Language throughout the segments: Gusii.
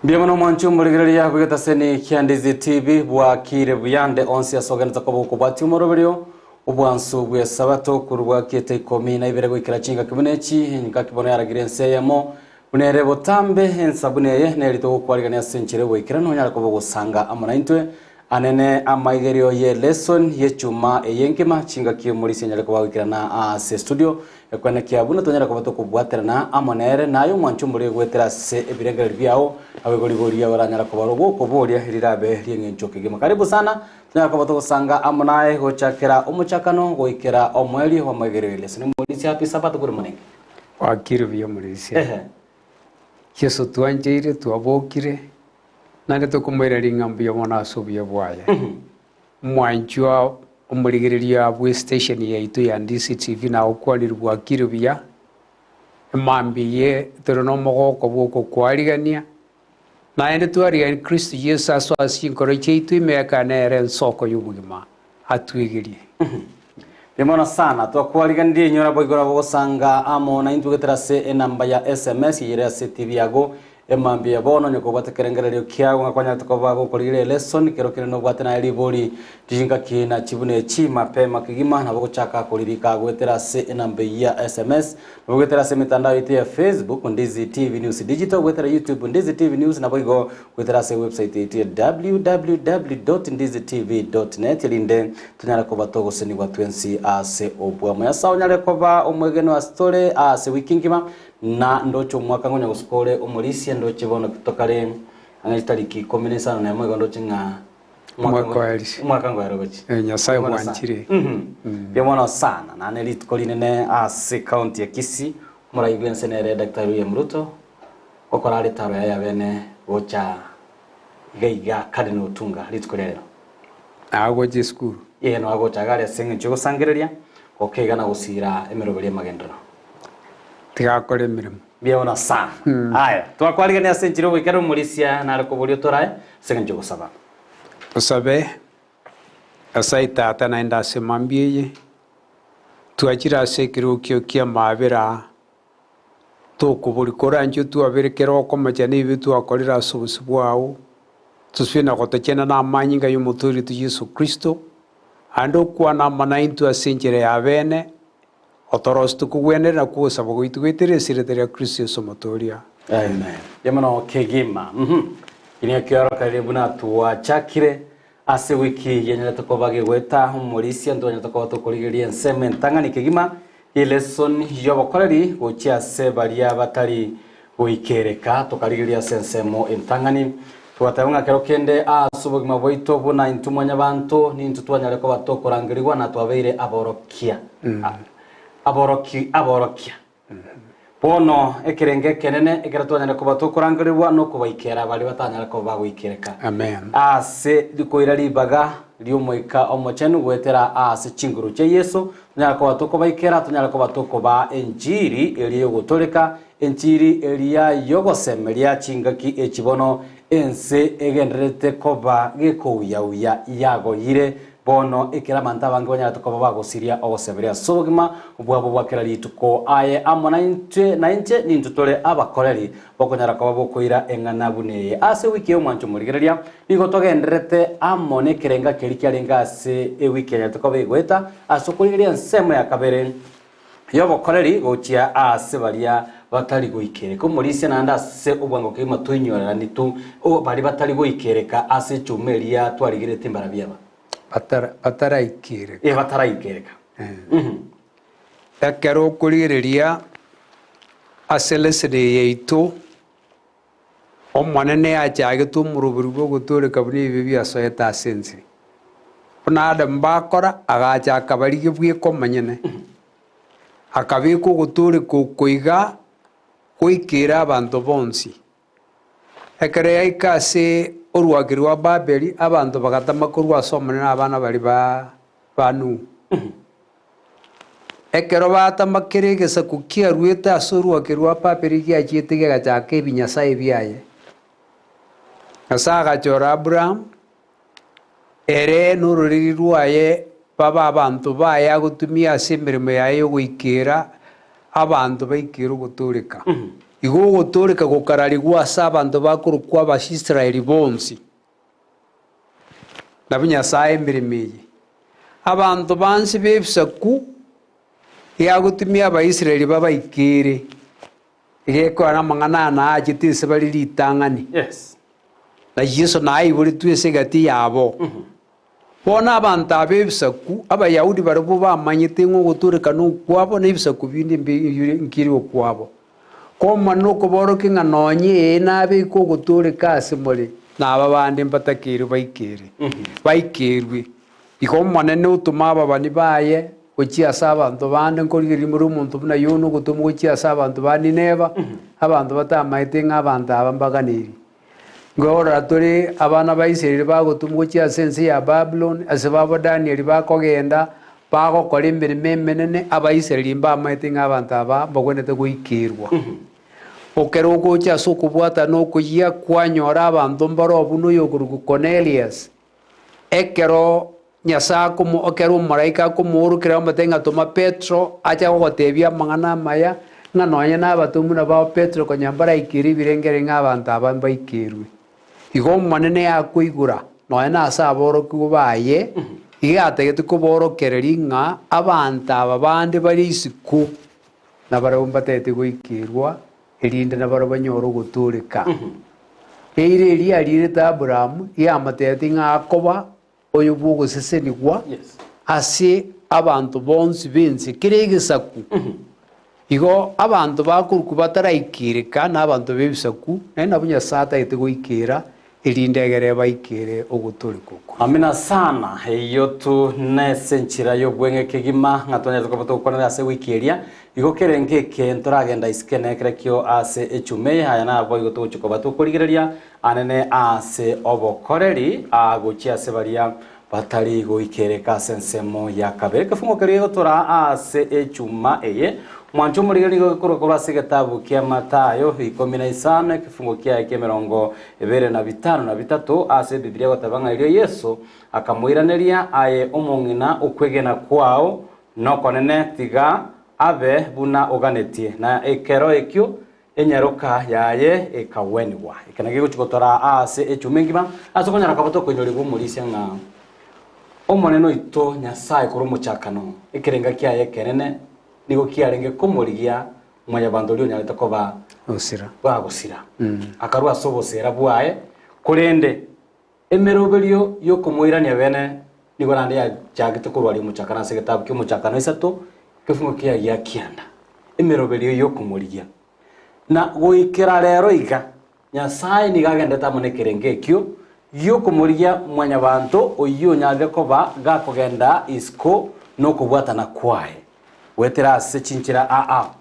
Mbuya mono omwanchi omorigereria bw'egetaseni kia Ndizi TV bwakire buyande onsi ase ogenderete koba okobwatia omoroberio obwansu bw'esabato korwa bwakiete ikomi na ibere goikera chingaki buna echi engaki bono yaragire ense eyemo buna ere botambe ensa buna eye neri togokwarigania ase enchera y'oboikeranu onyare koba ogosanga amo naintwe Anene amaigerio ye lesson y'echuma eye enkima, chingaki omorisia anyare koba agoikerana ase estudio, ekwenekia buna tonyare koba tokobwaterana amo nere, na aye omwancho omorege goetera ase ebirengererio biao, naboigo riborio riao oranyare koba gokoboria rirabe ri'eng'encho kegima. Karibu sana, tonyare koba togosanga amo naye gochakera omochakano goikera omoerio bw'amaigerio ye lesson. Omorisia happy Sabbath good morning. Wakire buya omorisia. Ehe. Yeso twancheire, twabokire, Naende tokomoira ring'a mbuya mono ase obuya bwaye. Omwanchwa omorigereria bw'estation yaito ya Ndizi TV nagokwanire bwakire buya, emambia eye tore nomogoko bw'okokwarigania, naende twarigani Kristo Yeso asoe ase chinkoro chiaito ime ekero nere ensoko y'obogima atwegerie. Mbuya mono sana, twakwariganirie inwe naboigo nabo gosanga amo naintwe goetera ase enamba ya SMS eyere ase TV yago Emambia ya bono onye kobwate ekerengererio kiao ng'a kwanyarete koba gokorigereria elesson, kero kende nobwate naye ribori chingaki na chibuna echi mapema kegima nabo ogochaka koririka goetera ase enamba eyio ya sms, nabo goetera ase emetandao yaito ya Facebook, Ndizi TV News Digital, goetera YouTube, Ndizi TV News, naboigo goetera ase ewebsite yaito ya www.ndizitv.net erinde tonyare koba togosenigwa twensi ase obwamo. Nyasae onyare koba omwegenwa ase tore ase wiki engima. Na ndoche omwaka ngonya gosuka ore omorisia, ndoche bono tokare ang'e chitariki ikomi na isano nemo igo ndoche ng'a Omwaka oerise. omwaka ngoera ogochia. Eh, Nyasae Mbuya mono sana. bwanchire. Mhm. Mbuya mono sana. Naende rituko rinene ase county ya Kisii, omorai bw'ense nere Daktari William Ruto, gokora are etaro yaye ya bene gocha iga iga Cardinal Otunga rituko ria rero. Agocha esukuru. Ee, nonya agocha iga are ase eng'encho y'ogosangereria, gokeiga na gosiira emeroberi y'amagenderero. Tiga akore emeremo. Mbuya mono sana. Aya, twakwarigania ase enchera y'ogoikera omorisia nare koboria otorae ase eng'encho y'ogosaba. Tosabe, Nyasae Tata naende ase mambia eye, twachire ase ekerokio ki'amaabera tokoboria koranche otwabere kera okomocha na ebibe twakorire ase obosio bwao, tosibie na gotochena namanyinga y'Omotoori oito Yeso Kristo, naende okwane amo naintwe ase enchera ya bene, Otorosie tokogwenerera na kw'ogosaba gwaito goetera esirete ria Kristo Yeso Omotooria. Amen. Mbuya mono kegima. Mhm. Eki nigo kiorokereria buna twachakire ase wiki yenyarete koba gegoeta omorisia ntwanyarete koba tokorigereria ensemo entang'ani kegima y'elesson y'obokoreri gochia ase baria batari goikereka tokarigereria ase ensemo entang'ani Twateba ng'a kero kende ase obogima bwaito buna intwe mwanyabanto nintwe twanyare koba tokorangerigwa na twabeire aborokia. Aboroki, aborokia. Bono ekerengo ekenene ekero twanyare koba tokorangerigwa nokobaikera baria batanyare koba bagoikereka. Amen. Ase rikoira ribaga ri'Omoika Omochenu goetera ase chinguru chia Yeso, tonyare koba tokobaikera, tonyare koba tokobaa enchiri eria y'ogotoreka, Enchiri eria y'ogosemeria chingaki echi bono ense egendererete koba gekouya-uya yagoyire bono, ekero abanto abange banyarete koba bagosiria ogosemeria ase obogima bwabo bwa kera rituko. Aye amo naintwe, nainche nintwe tore abakoreri bokonyara koba bokoira eng'ana buna eye. Ase ewiki eye omwancho omorigereria, nigo togendererete amo nekerenga keria kiarenge ase ewiki enyarete koba egoeta ase okorigereria ensemo ya kabere y'obokoreri gochia aase baria batari goikereka. Omorisia naende ase obwango kegima toinyorerani tu baria batari goikereka ase echuma eria twarigeretie mbarabio aba. Batara bataraikereka. Ee, bataraikereka. Mhm. Ekero okorigereria ase lesson eye yaito, Omonene achagete omoroberi bw'ogotooreka buna ebibe biasoete ase ense. Buna Adamu bakora, agacha akabarigia bweka omonyene, akabeka ogotooreka oko iga goikere abanto bonsi. Ekero yaika ase orwaki rwa Babeli, abanto bagatama korwa ase Omonene abana baria ba ba Nuhu. Ekero batama kera egesaku kiaruete ase orwaki rwa Babeli giachiete gegachaka ebinyasae biaye. Nyasae agachora Aburaamu, ere nororeri rwaye. Babe abanto baye agotumia ase emeremo yaye y'ogoikera abanto baikere ogotooreka. Igo ogotooreka gokararigwa ase abanto bakorokwa Abaisraeli bonsi. Nabo Nyasae emeremo eye. Abanto bansi b'ebisaku yagotumia Abaisraeli babaikere, egekora namang'ana aya naachete ase bare ritang'ani. Yes. Na Yeso naiboretwe ase egati yabo. Bono abanto aba b'ebisaku, Abayahudi barabwo bamanyete ng'a ogotorekana okwabo na ebisaku binde nkeri okwabo. Komana nokoborokia ng'a nonye ee nabeke ogotooreka ase more, na aba bande mbatakeirwe baikere, baikerwe. Igo Omonene otoma ababani baye gochia ase abanto bande, nkorigereria more omonto buna Yona ogotomwa gochia ase abanto ba Nineva, abanto batamaete ng'a abanto aba mbaganeirie. Nkorora tore abana ba Israeli bagotomwa gochia ase ense ya Babuloni, ase babo Danieli bakogenda, bagokora emeremo emenene, Abaisraeli mbamaete ng'a abanto aba mbagwenerete goikerwa. Ekero ogocha ase okobwatana okoyia, kwanyora abanto mbare buna oyokorokwa Kornelius, ekero Nyasae akomo ekero omolaika akomoorokera omotebia ng'a toma Petero ache gogotebia amang'ana amaya, ng'a nonye nabatomwa nabao Petero konya mbaraikere ebirengeri ng'a abanto aba mbaikerwe. Igo Omonene akoigora nonye nase aborokigwa baye, iga atagete koborokereria ng'a abanto aba bande bare isiko, nabarabwo mbatagete goikerwa, erinde nabarabwo banyore ogotooreka. Eira eria ariirete Aburaamu, yamotebetie ng'a akoba oyo bw'ogosesenigwa ase abanto bonsi b'ense kera egesaku. Igo abanto bakorokwa bataraikereka nabanto b'ebisaku, naende nabo Nyasae atagete goikera, erinde egere baikere ogotooreka oko. Amina sana, eyio tu nese enchera y'obweng'e kegima ng'a twanyarete koba togokwanera ase ewiki eria. Igo kere ngeke ntoragenda isike nekerekio ase echuma eye, aya naboigo togochia koba tokorigereria Anene ase obokoreri gochia ase baria batari goikereka ase ensemo ya kabere. Ekefungo keria gegotora ase echuma eye, Mwanche omorigereria nigo gekorwa korwa ase egetabu kia Mathayo ikomi na isano ekefungo kiaye ki'emerongo ebere na bitano na bitato ase Ebibilia egoteba ng'a erio Yeso akamoiraneria, Aye omong'ina, okwegena kwao nokonene, tiga abe buna oganetie. Na ekero ekio Enyaroka yaye ekagwenigwa. Eke nakio gegochia gotora aase echuma engima, ase okonyara koba tokoinyorigwa omorisia ng'a Omonene oito Nyasae korwa omochakano, ekerenga kiaye ekenene nigo kiarenge komorigia mwanyabanto oria onyarete koba Gosira. bagosira. Akarua ase obosera bwaye, korende emeroberio y'okomoirania bene nigo naende yachagete korwa aria omochakano ase egetabu ki'omochakano isato, ekefungo kiaye gia kianda. Emeroberio y'okomorigia. Na goikera rero iga, Nyasae nigo agenderete amo nekerengo ekio gi'okomorigia mwanyabanto oyio onyarire koba gakogenda isiko nokobwatana kwaye, goetera ase chinchera aao,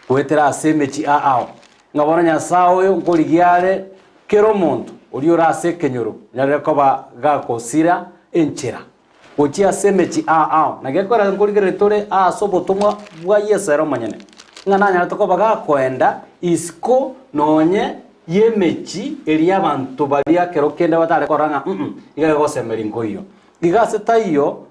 goetera ase emechie aao, ng'a bono Nyasae oyo nkorigia are kera omonto oria ore ase ekenyoro onyarire koba gakosira enchera. Gochia ase emechie aao, na gekogera nkorigereria tore aase obotomwa bwa Yeso ere omonyene, ng'a nanyarete koba gakoenda isiko nonye y'emechie eria abanto baria kero kende batare korora ng'a mm iga gegosemeria nkoiyo. Iga ase taiyo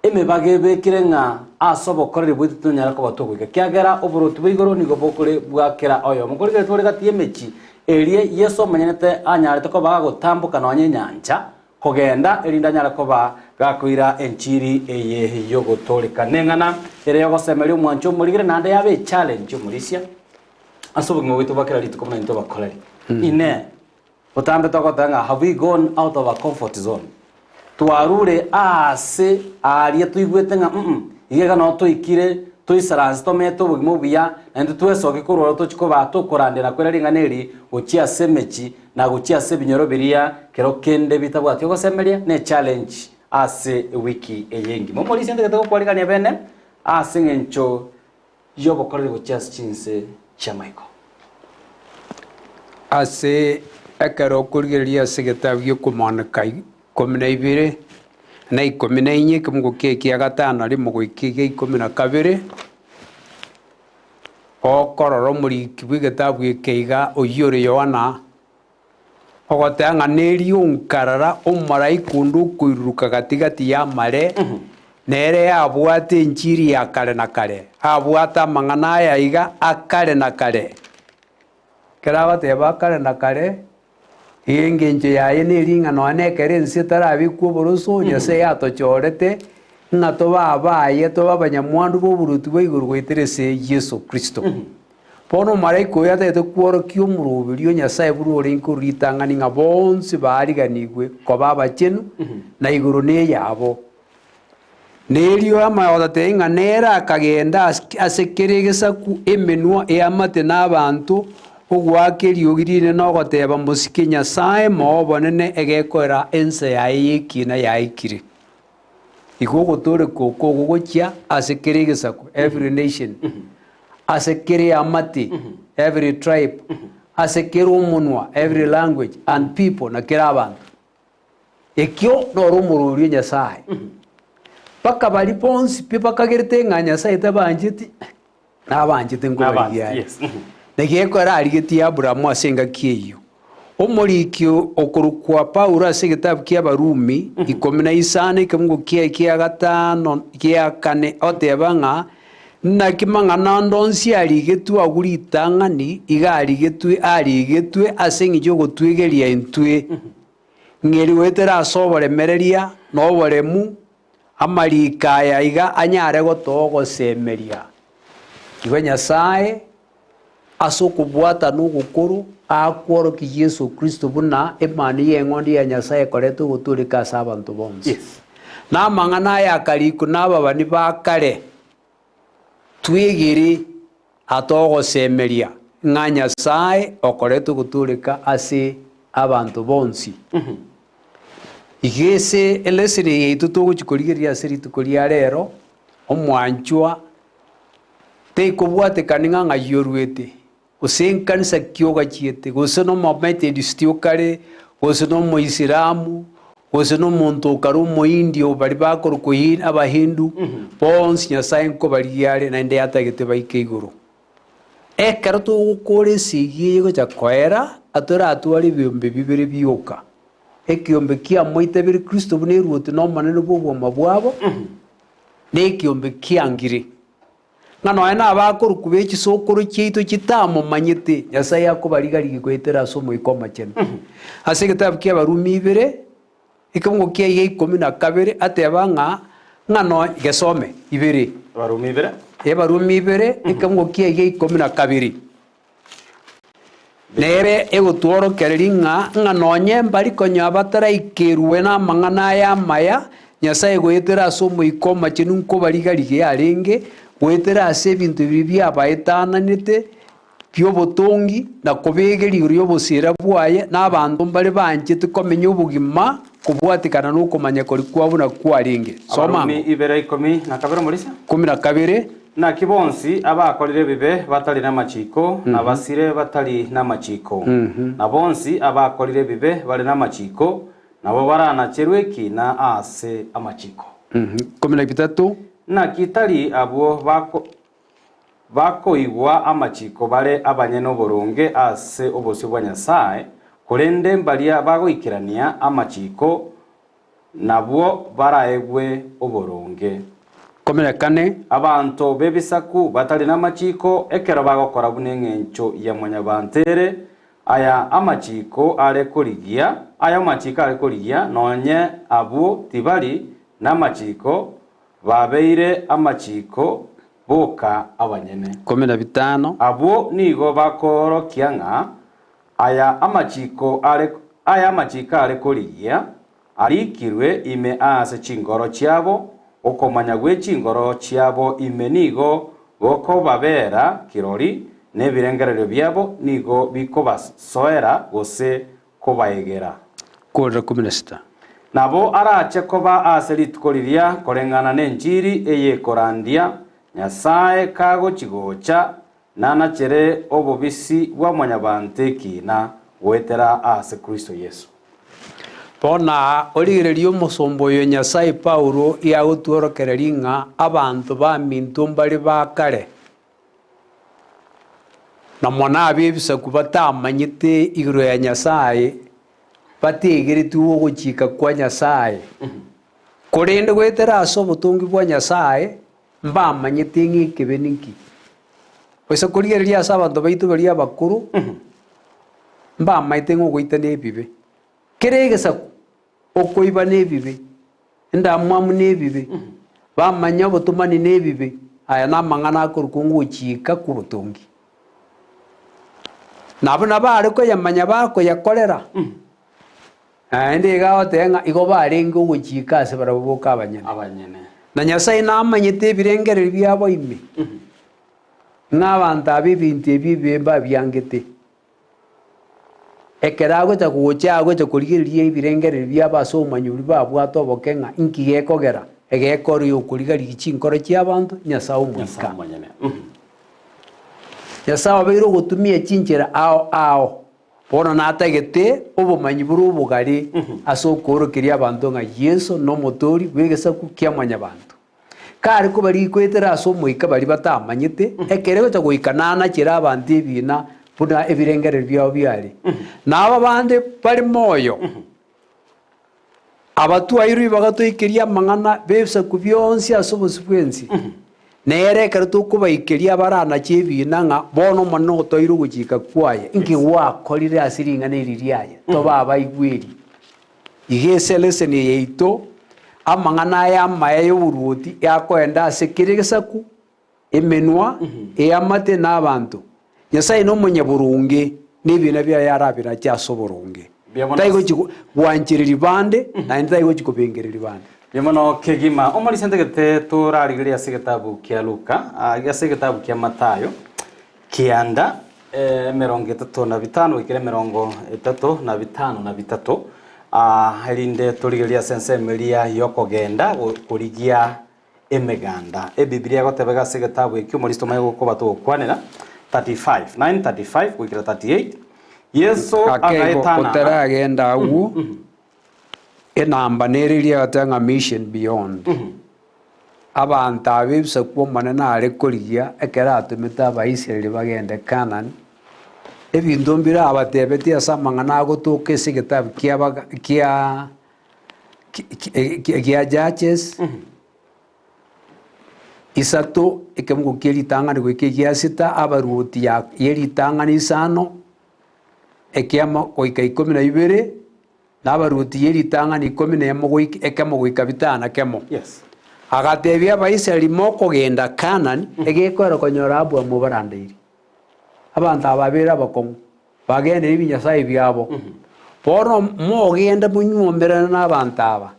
emebaga ebekire ng'a ase obokoreri bwaito tonyare koba togoika, ekiagera oboroti bwa igoro nigo bokore bwa kera oyomo. Nkorigereria tore gati y'emechie eria Yeso omonyenete anyarete koba gagotamboka nonye enyancha, Kogenda, erinde anyare koba gakoira enchiri eye y'ogotooreka. Neng'ana ere y'ogosemeria omwancho omorigere naende yabe echallenge omorisia ase obogima bwaito bwa kera rituko buna intwe abakoreri. Inee! Botambe togoteba ng'a have we gone out of our comfort zone? Twarure aase aaria toigwete ng'a mm iga iga noo toikire toisaranse tomete obogima obuya naintwe twesoke korwa ororo tochie koba tokorandia na koira ring'ana eri gochia ase emechie na gochia ase ebinyoro biria kero kende bitabwati ogosemeria ne challenge ase ewiki eye engima. Omorisia ntagete gokwarigania bene ase eng'encho y'obokoreri gochia ase chinse chi'amaiko. Ase ekero okorigereria ase egetabu gi'okomaaneka ikomi na ibere, na ikomi na inye, ekemungo kiaye kia gatano rimo goika egia ikomi na kabere, Okorora omoriki bw'egetabu eke iga, oyio ore Yohana, Ogoteba ng'a nerio nkarara omomalaika onde okoiruruka gati-gati y'amare, nere abwate enchiri ya kare na kare, abwate amang'ana aya iga a kare na kare. Ekero agoteba akare na kare, engencho yaye neri ng'a nonya nekero ense etarabekwa oboroso, Nyasae atochorete ng'a tobe abaye, tobe abanyamwandu b'oboruoti bwa igoro goetera ase Yeso Kristo. Bono omomalaika oyo atagete kworokia omoroberio o Nyasae buna orenge korwa ritang'ani ng'a bonsi baariganigwe koba abachenu, na igoro neyabo. Na erio amanye gotatebia ng'a nere akagenda ase kera egesaku, emenwa, eamate, na abanto, ogoaka eriogi rinene ogoteba, Mosike Nyasae, moe obonene, egekoera ense yaye y'ekina yaikire. Igo ogotooreka oko ogogochia ase kera egesaku, every nation, ase kera eamate, every tribe, ase kera omonwa, every language, and people, na kera abanto. Ekio noro omorori o Nyasae. Mpaka baria bonsi pi bakagerete ng'a Nyasae tabancheti, nabanchete nkobarigia are. Yes. Naki ekero arigetie Abrahamu ase engaki eyio, omoriki okorokwa Paulo ase egetabu kia Abarumi 15 ekemungo kiaye kia gatano gia kane oteba ng'a naki mang'ana ande onsi arigetwe agwo ritang'ani iga arigetwe arigetwe ase eng'encho y'ogotwegeria intwe. Ng'eri goetera ase oboremereria na oboremu, amariiko aya iga anyare gotoa ogosemeria. Igo Nyasae ase okobwatana ogokoro akworokia Yeso Kristo buna Emanu y'Eng'ondi ya Nyasae ekoreta ogotooreka ase abanto bonsi. Yes. Na amang'ana aya akarikwa nababani ba kare, twegere atogosemeria ng'a Nyasae okoreta ogotooreka ase abanto bonsi. Iga ase eleseni eye yaito togochia korigereria ase rituko ria rero, omwanchwa tekobwatekani ng'a ng'ai oruete, gose enkanisa ki ogachiete, gose na omomethodist okare, gose na omoisilamu, gose na omonto okare omoindia baria bakorokwa hi abahindu, bonsi Nyasaye nkobarigia are naende atagete baike igoro. Ekero togokora esegi eye gocha koera, atoratware ebiombe bibere bioka, ekiombe kiamoitabire Kristo buna eruoti na omonene bw'obogima bwabo, na ekiombe kiangire. Ng'a nonya nabakorokwa be chisokoro chiaito chitamomanyete, Nyasae akobariga-rigia goetera ase Omoika Omochenu. Ase egetabu ki'Abarumi ibere, ekemungo kia iga ikomi na kabere, ateba ng'a, ng'a nonya, gesome, ibere. Abarumi ibere. Abarumi ibere, ekemungo kia iga ikomi na kabere. Nere egotworokereria ng'a ng'a nonye mbari konya bataraikerwe namang'ana aya amaya, Nyasae goetera ase Omoika Omochenu nkobariga-rigia arenge, goetera ase ebinto biria biabaetananete bi'obotongi, na kobegeria igoro y'obosira bwaye, na abanto mbare banchete komenya obogima kobwatekana nokomanya koria kwabo buna kwarenge. Soma Abarumi ango. ibere ikomi na kabere omorisia. Ikomi na kabere. Naki bonsi abakorire ebibe batari namachiko, nabasire batari namachiko, na bonsi abakorire ebibe bare namachiko, nabo baranacherwe ekina ase amachiko. Ikomi na bitato. Naki tari abwo bako bakoigwa amachiko bare abanyene oboronge ase obosio bwa Nyasae, korende mbaria bagoikerania amachiko, Nabwo baraegwe oboronge. Komerekane. Abanto b'ebisaku batari namachiko, ekero bagokora buna engencho ya mwanyabanto ere, aya amachiko are korigia, aya amachiko are korigia, nonye abwo tibari namachiko, babeire amachiko boka abanyene. 15. Abwo nigo bakoorokia ng'a Aya amachiko are aya amachiko are korigia arikirwe ime aase chingoro chiabo, okomanya gwe chingoro chiabo ime nigo gokobabera kirori, na ebirengererio biabo nigo bikobasoera gose kobaegera. Korera 16. Nabo arache koba ase rituko riria koreng'ana nenchiri eyekorandia, Nyasae kagochi-gocha Nanachere obobisi bwa mwanyabanto ekiina goetera ase Kristo Yeso. Bono aa origererie omosomba oyo Nyasae Paulo yagotworokereria ng'a abanto baminto mbare ba kare, na mono ab'ebisaku batamanyete igoro ya Nyasae. bategeretigwe ogochika kwa Nyasae, korende goetera ase obotongi bwa Nyasae mbamanyete ng'a ekebe ninki. Gose korigereria ase abanto baito baria abakoro, mbamaete ng'a ogoita nebibe. Kera egesaku, okoiba nebibe, endamwamu nebibe, bamanya obotomani nebibe, aya namang'ana akorokwa ngochika kw'obotongi. Na buna bare koyamanya bakoyakorera, naende iga agoteba ng'a igo barenge ogochika ase barabwo boka abanyene. Abanyene. Na Nyasae namanyete ebirengererio biabo ime, ng'a abanto aba ebinto ebi ebibe mbabiangete. Ekero agocha gocha agocha korigereria ebirengererio biabo ase obomanyi babwate oboke ng'a inki gekogera egekora okoriga-rigia chinkoro chi'abanto, Nyasae Nyasae omoika. omonyene. Nyasae obeire ogotumia chinchera ao ao, bono natagete obomanyi bore obogare ase okoorokeria abanto ng'a Yeso nomotoori bw'egesaku kia mwanyabanto. Kare kobarikoetera ase omoika baria batamanyete, ekero egocha goika nanachere abanto ebiina buna ebirengererio biabo biare. Na aba bande bare moyo, abatwairwe ribaga toikerie amang'ana b'ebisaku bionsi ase obosio bw'ense, nere ekero tokobaikeria abaranache ebiina ng'a bono Omonene otoire ogochika kwaye, inki gwakorire ase ring'ana eri riaye? Tobe abaigweri. Iga ase eleseni eye yaito, amang'ana aya amaya y'oboruoti yakoenda ase kera egesaku, emenwa, eamate, na abanto. Nyasae nomonyaboronge, na ebiina biaye arabirache ase oboronge. Mbuya mono. Taigochi gwanchereria bande, naende taigochi kobengereria bande. Mbuya mono kegima. Omorisia ntagete torarigererie ase egetabu kia Luka, ase egetabu kia Mathayo, kianda 35 goikera 35 na bitato, erinde torigererie ase ensemo eria y'okogenda korigia emeganda. Ebibilia egoteba iga ase egetabu ekio omorisia tomanye gokoba togokwanera 35, 9:35 goikera 38, Yeso Ake igo agaetanana. otaragenda agwo, enamba nere eria egoteba ng'a mission beyond. Abanto aba ebisaku Omonene are korigia ekero atomete Abaisraeli bagende Kaanani, ebinto mbire abatebetie ase amang'ana agotoka ase egetabu kiaba kia gia Judges, isato ekebugu kie ritang'ani goika egia sita, abaruoti ya ye ritang'ani isano, ekiamo goika ikomi na ibere. Na abaruoti ye ritang'ani ikomi nemo goika ekemo goika bitano kemo. Yes. Agatebia Abaisraeli, Mokogenda Kaanani, egekoera konyora Abrahamu obarandeiri. Abanto aba babere abakong'u, bagendeire ebinyasae biabo. Bono mogende monyuomerane nabanto aba,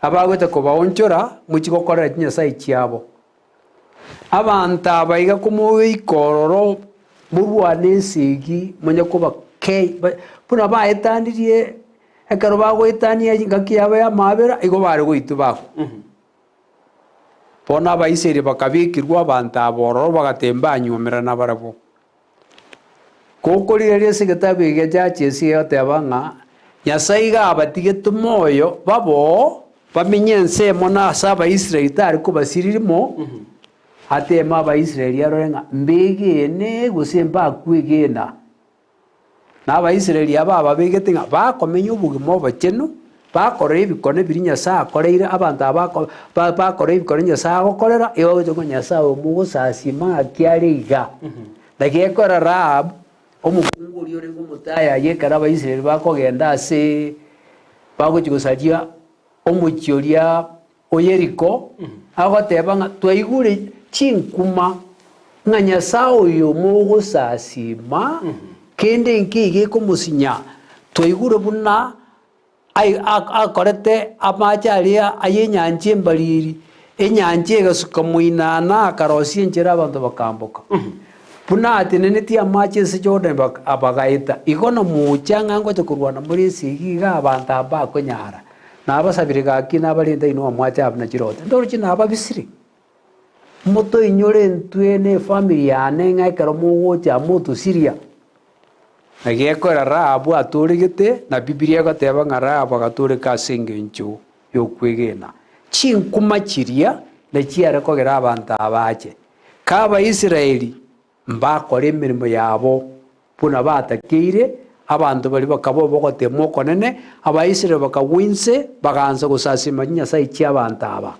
abagocha kobaonchora mochie gokorera chinyasae chiabo. Abanto aba iga komogoika ororo morwane esegi monye koba kei buna baetanirie ekero bagoetania engaki yabo y'amaabera igo bare goitwa bakwa. Bono Abaisraeli bakabekerwa abanto aba ororo bagateba mbanyuomerana nabarabwo. Gokorigereria ase egetabu eke gia Judges egoteba ng'a Nyasae iga abatigete moyo babo bamenye ensemo na ase Abaisraeli tari kobasiriria mo, ateme Abaisraeli arore ng'a mbegene gose mbakwegena. Na Abaisraeli aba ababegete ng'a bakomenya obogima obochenu, bakorora ebikone biria Nyasae akoreire abanto aba bako ba bakora ebikone Nyasae agokorera, igo ogocha ng'a Nyasae oyo mogosasima ng'aki are iga. Naki ekora Rahab, omokungu oria orenge omotayayi ekero Abaisraeli bakogenda aseee bagochia gosaria omochie oria o Yeriko, agoteba ng'a twaigure chinkuma ng'a Nyasae oyo mogosasima, kende nki gekomosinya, twaigure buna ai- akorete amache aria ay'enyancha embariri, enyancha egasuka moinana akarosia enchera abanto bakamboka. Buna atenenetie amache ase Jordan bagaeta, igo namoche ang'e ngocha korwana more esegi iga abanto aba bakonyara. Nabasabire gaki nabarente inwe omwache aba buna chirote, ndoroche nababisire. Motoinyore intwe na efamiri yane ng'a ekero mogocha motosiria. Naki ekero Rahabu atoregete, na Bibilia egoteba ng'a Rahabu agatoreka ase engencho y'okwegena. Chinkuma chiria nachiare kogera abanto aba bache. Ka Abaisraeli mbakore emeremo yabo buna batakeire. Abanto baria bakaba obogoteemwa okonene, Abaisraeli bakagwa inse, bagaansa gosasiima chinyasae chi'abanto aba.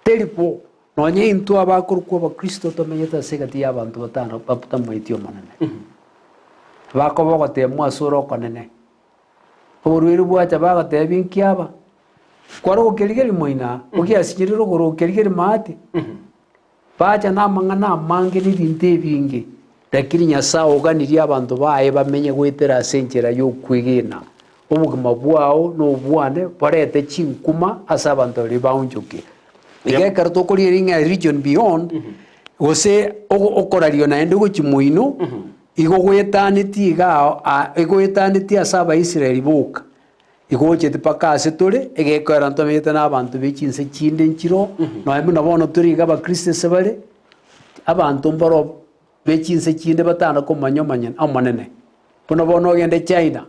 Teri bo, nonya intwe abakorokwa Abakristo tomenyete ase egati y'abanto batano batamoeti Omonene. Bakoba ogoteemwa ase ore okonene. Oborwaire bwacha bagoteebia inki aba? Kware gokerigeria moino aa, ogiasinyire rogoro okerigeria maate. Bacha namang'ana amange na ebinto ebinge, lakini Nyasae oganirie abanto baye bamenye goetera ase enchera y'okwegena. Obogima bwao na obwane borete chinkuma ase abanto baria baonchoke. Iga ekero tokorigereria ng'a religion beyond, gose okorario naende gochia moino, igo goetanetie iga aa egoetanetie ase Abaisraeli boka. Igo ochete mpaka ase tore, egekoera ntomenyete nabanto be chinse chinde nchiroo, nonya buna bono tore iga abakristo ase bare, abanto mbaro be chinse chinde batana komanya omonyene omonene. Buna bono ogende China,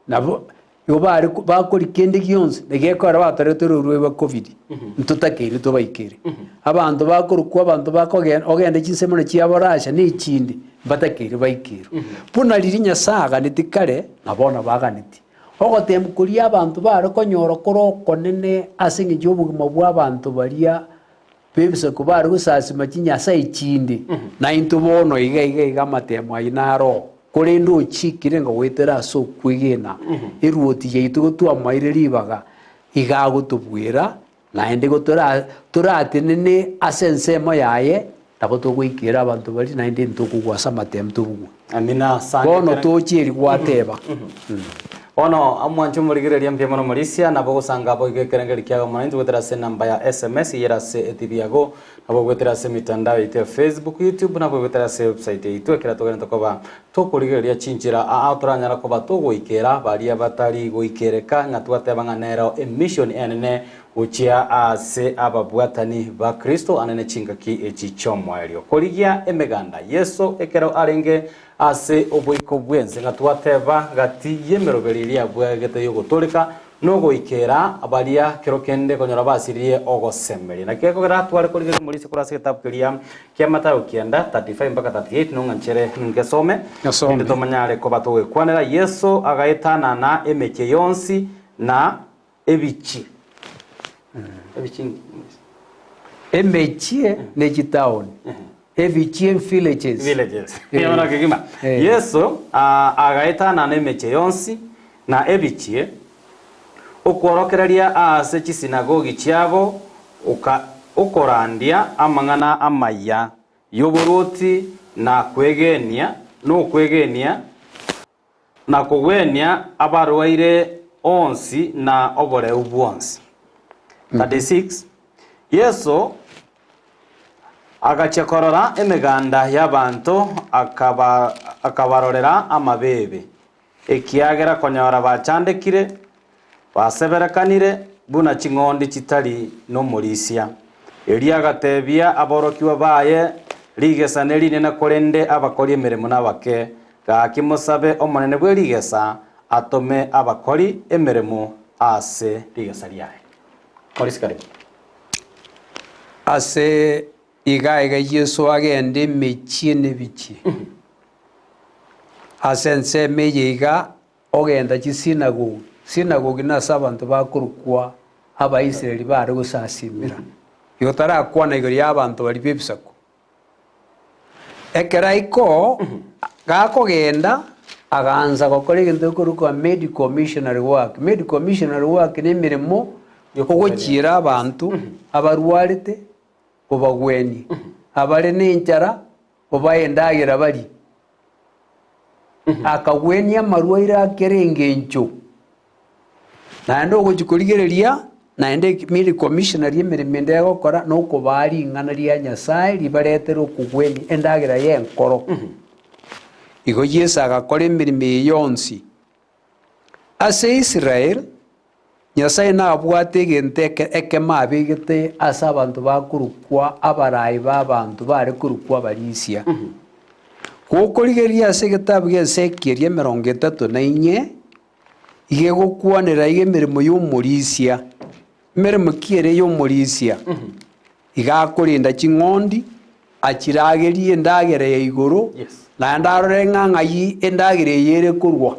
nabo igo bare bakori kende gionsi, na egekoera batoretwe ororwaire rwa covid, ntotakeire tobaikere. Abanto bakorokwa abanto bakogenda ogende chinsemo buna chiabo Russia na echinde, mbatakeire baikerwe. Buna riria Nyasaye aganeti kare, na bono baganeti. Ogoteemwa koria abanto baare konyora kore okonene ase engencho y'obogima bw'abanto baria b'ebisaku baare gosasima chinyasae chinde, naintwe bono iga iga iga amateemo ayio naro. Korende ochikire ng'a goetera ase okwegena eruoti yaito igo twamoeire ribaga, iga agotobuera, naende igo toratenene ase ensemo yaye, nabo togoikera abanto baria naende ntokogwa ase amatemu tobugwe. Amina asante. Bono tochie eri gwateba. Bono omwanche omorigereria mbuya mono Morisia, nabo ogosanga boigo ekerengeri kiago mono intwe goetera ase enamba ya SMS eyere ase etibi yago, nabo goetera ase emitandao yaito ya Facebook, YouTube, nabo goetera ase ewebsite yaito ekero togenderete koba tokorigereria chinchera aa toranyara koba togoikera baria batari goikereka ng'a twateba ng'a nero emission enene Gochia aase ababwatani ba Kristo anene chingaki echi chi'omoerio. Korigia emeganda. Yeso ekero arenge ase oboiko bw'ense ng'a twateba gati y'emeroberi eria abwagete y'ogotooreka nogoikera baria kero kende konyora basiririe ogosemeria. Naki ekogera tware korigereria omorisia korwa ase egetabu keria kia Mathayo kianda 35 mpaka 38 nong'a nchere ngesome Gesome. erinde tomanyare koba togwekwanera. Yeso agaetanana emechie yonsi na Ebichie. Ebichie Emechie ne chitaoni. Ebichie villages. Villages. Eh. Bono kegima. Eh. Yeso ah, agaetanana emechie yonsi na ebichie, okworokereria aase chisinagogi chiabo, oka okorandia amang'ana amaya y'oborwoti na kwegenia nokwegenia Na kogwenia abarwaire onsi na oboreu bwonsi. 36 Yeso agachia korora emeganda y'abanto, akabarorera amabeebe, ekiagera konyora bachandekire, baseberekanire buna ching'ondi chitari nomorisia. Erio agatebia aborokigwa baye, Rigesa nerinene korende abakori emeremo nabake. Gaki mosabe Omonene bwe rigesa atome abakori emeremo ase rigesa riaye. Morisia karibu. Ase iga iga Yeso agende emechie na ebichie. Ase ensemo eye iga ogenda chisinagogi. Sinagogi nase abanto bakorokwa Abaisraeli bare gosasimera. Igo tarakwana igoro y'abanto baria b'ebisaku. Ekero aika oo, gakogenda, agansa gokora egento gekorokwa medical missionary work. Medical missionary work na emeremo ogochiera abanto abarwarete obagwenie, abare na enchara obae endagera barie. Akagwenia amarwaire a kera engencho. Naende ogochia korigereria, naende medical missionary emeremo ende egokora na okobaa ring'ana ria Nyasae ribaretere okogwenia endagera y'enkoro. Igo Yeso agakora emeremo eye yonsi. Ase Israel, Nyasae nabwate egento eke ekemo abegete ase abanto bakorokwa abarai b'abanto bare korokwa abarisia. Gokorigereria ase egetabu gi'Ezekieli emerongo etato na inye, iga egokwanera iga emeremo y'omorisia. Emeremo ki ere y'omorisia? Iga akorenda ching'ondi, achiragerie endagera ya igoro, Yes. naende arore ng'a ng'ai endagera eye ere korwa.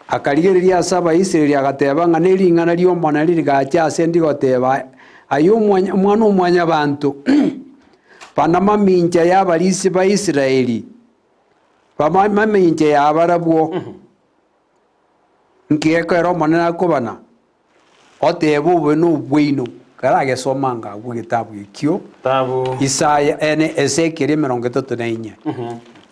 Akarigereria ase Abaisraeli agateba ng'a nering'ana ri'Omonene rigacha ase ndi goteba, Aye omwana o mwanyabanto, bana mamincha y'abarisia ba Israeli, baba mamincha y'abarabwo. Nki ekero Omonene akobana, otebe obobe nobwaino, ekero agesoma anga agwo egetabu ekio, Tabu. Isaya ene Ezekieli 34.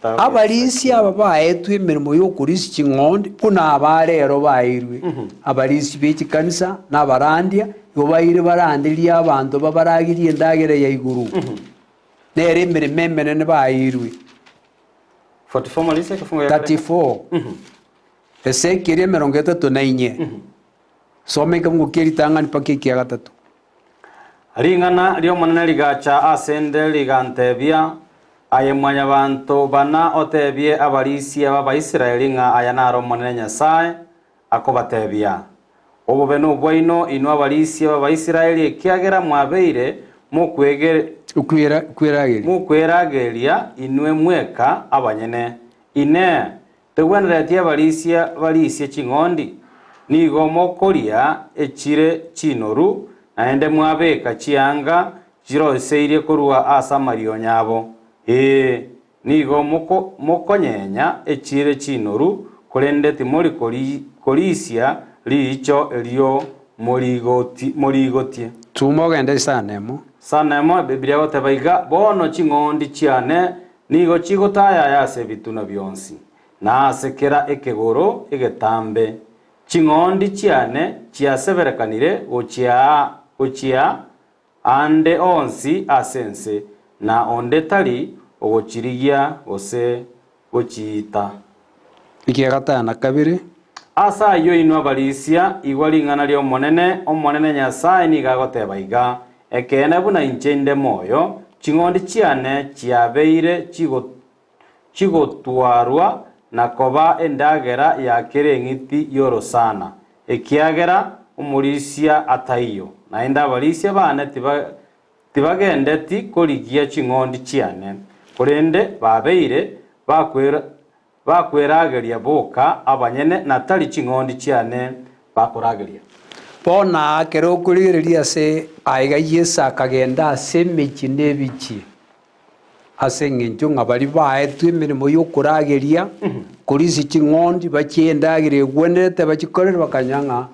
Tabu. Abarisia aba baetwe emeremo y'okorisia ching'ondi buna aba rero baeirwe. Abarisia be chikanisa na abarandia igo baeire baranderie abanto babaragerie endagera ya igoro. Nere emeremo emenene baeirwe. 44 malisia kifungo ya kare. 34 Ezekieli 34 Soma ekemungo kie ritang'ani mpaka ekia gatato. Ring'ana ri'Omonene rigacha ase 'nde rigantebia, Aye Mwanyabaanto, bana otebie abarisia b'Abaisraeli ng'a aya naro Omonene Nyasae akobatebia, Obobe nobwaino inwe abarisia b'Abaisraeli, ekiagera mwabeire mokwerageria inwe mweka abanyene. Inee! Tegwenereti abarisia barisie ching'ondi? Nigo mokoria echire chinoru, naende mwabeka chianga chiroiseirie korwa ase amarionya abo. Ee, nigo mokonyenya echire chinoru, korende timori korisia riicho erio morigotie. Tuma ogende isano emo. Isano emo, Ebibilia egoteba iga, Bono ching'ondi chiane Nigo chigotayaya ase ebitunwa bionsi, na ase kera ekegoro egetambe. Ching'ondi chiane chiaseberekanire gochia gochia aande onsi ase ense, na onde tari ogochirigia gose gochiita. Ekia gatano na kabere. Ase ayio inwe abarisia, igwa ring'ana ri'Omonene, Omonene Nyasae nigo agoteba iga, Ekeene buna inche inde moyo, ching'ondi chiane chiabeire chigotwarwa na koba endagera ya kera eng'iti y'orosana, ekiagera omorisia ataiyo, naende abarisia baane tibagendeti korigia ching'ondi chiane, korende babeire Bakwerageria boka abanyene, na tari ching'ondi chiane bakorageria. Bono aa kera okorigereria ase aiga Yeso akagenda ase emechie na ebichie, ase engencho ng'a baria baetwe emeremo y'okorageria, korisia ching'ondi, bachie endagera egwenerete bachikorere bakanyora ng'a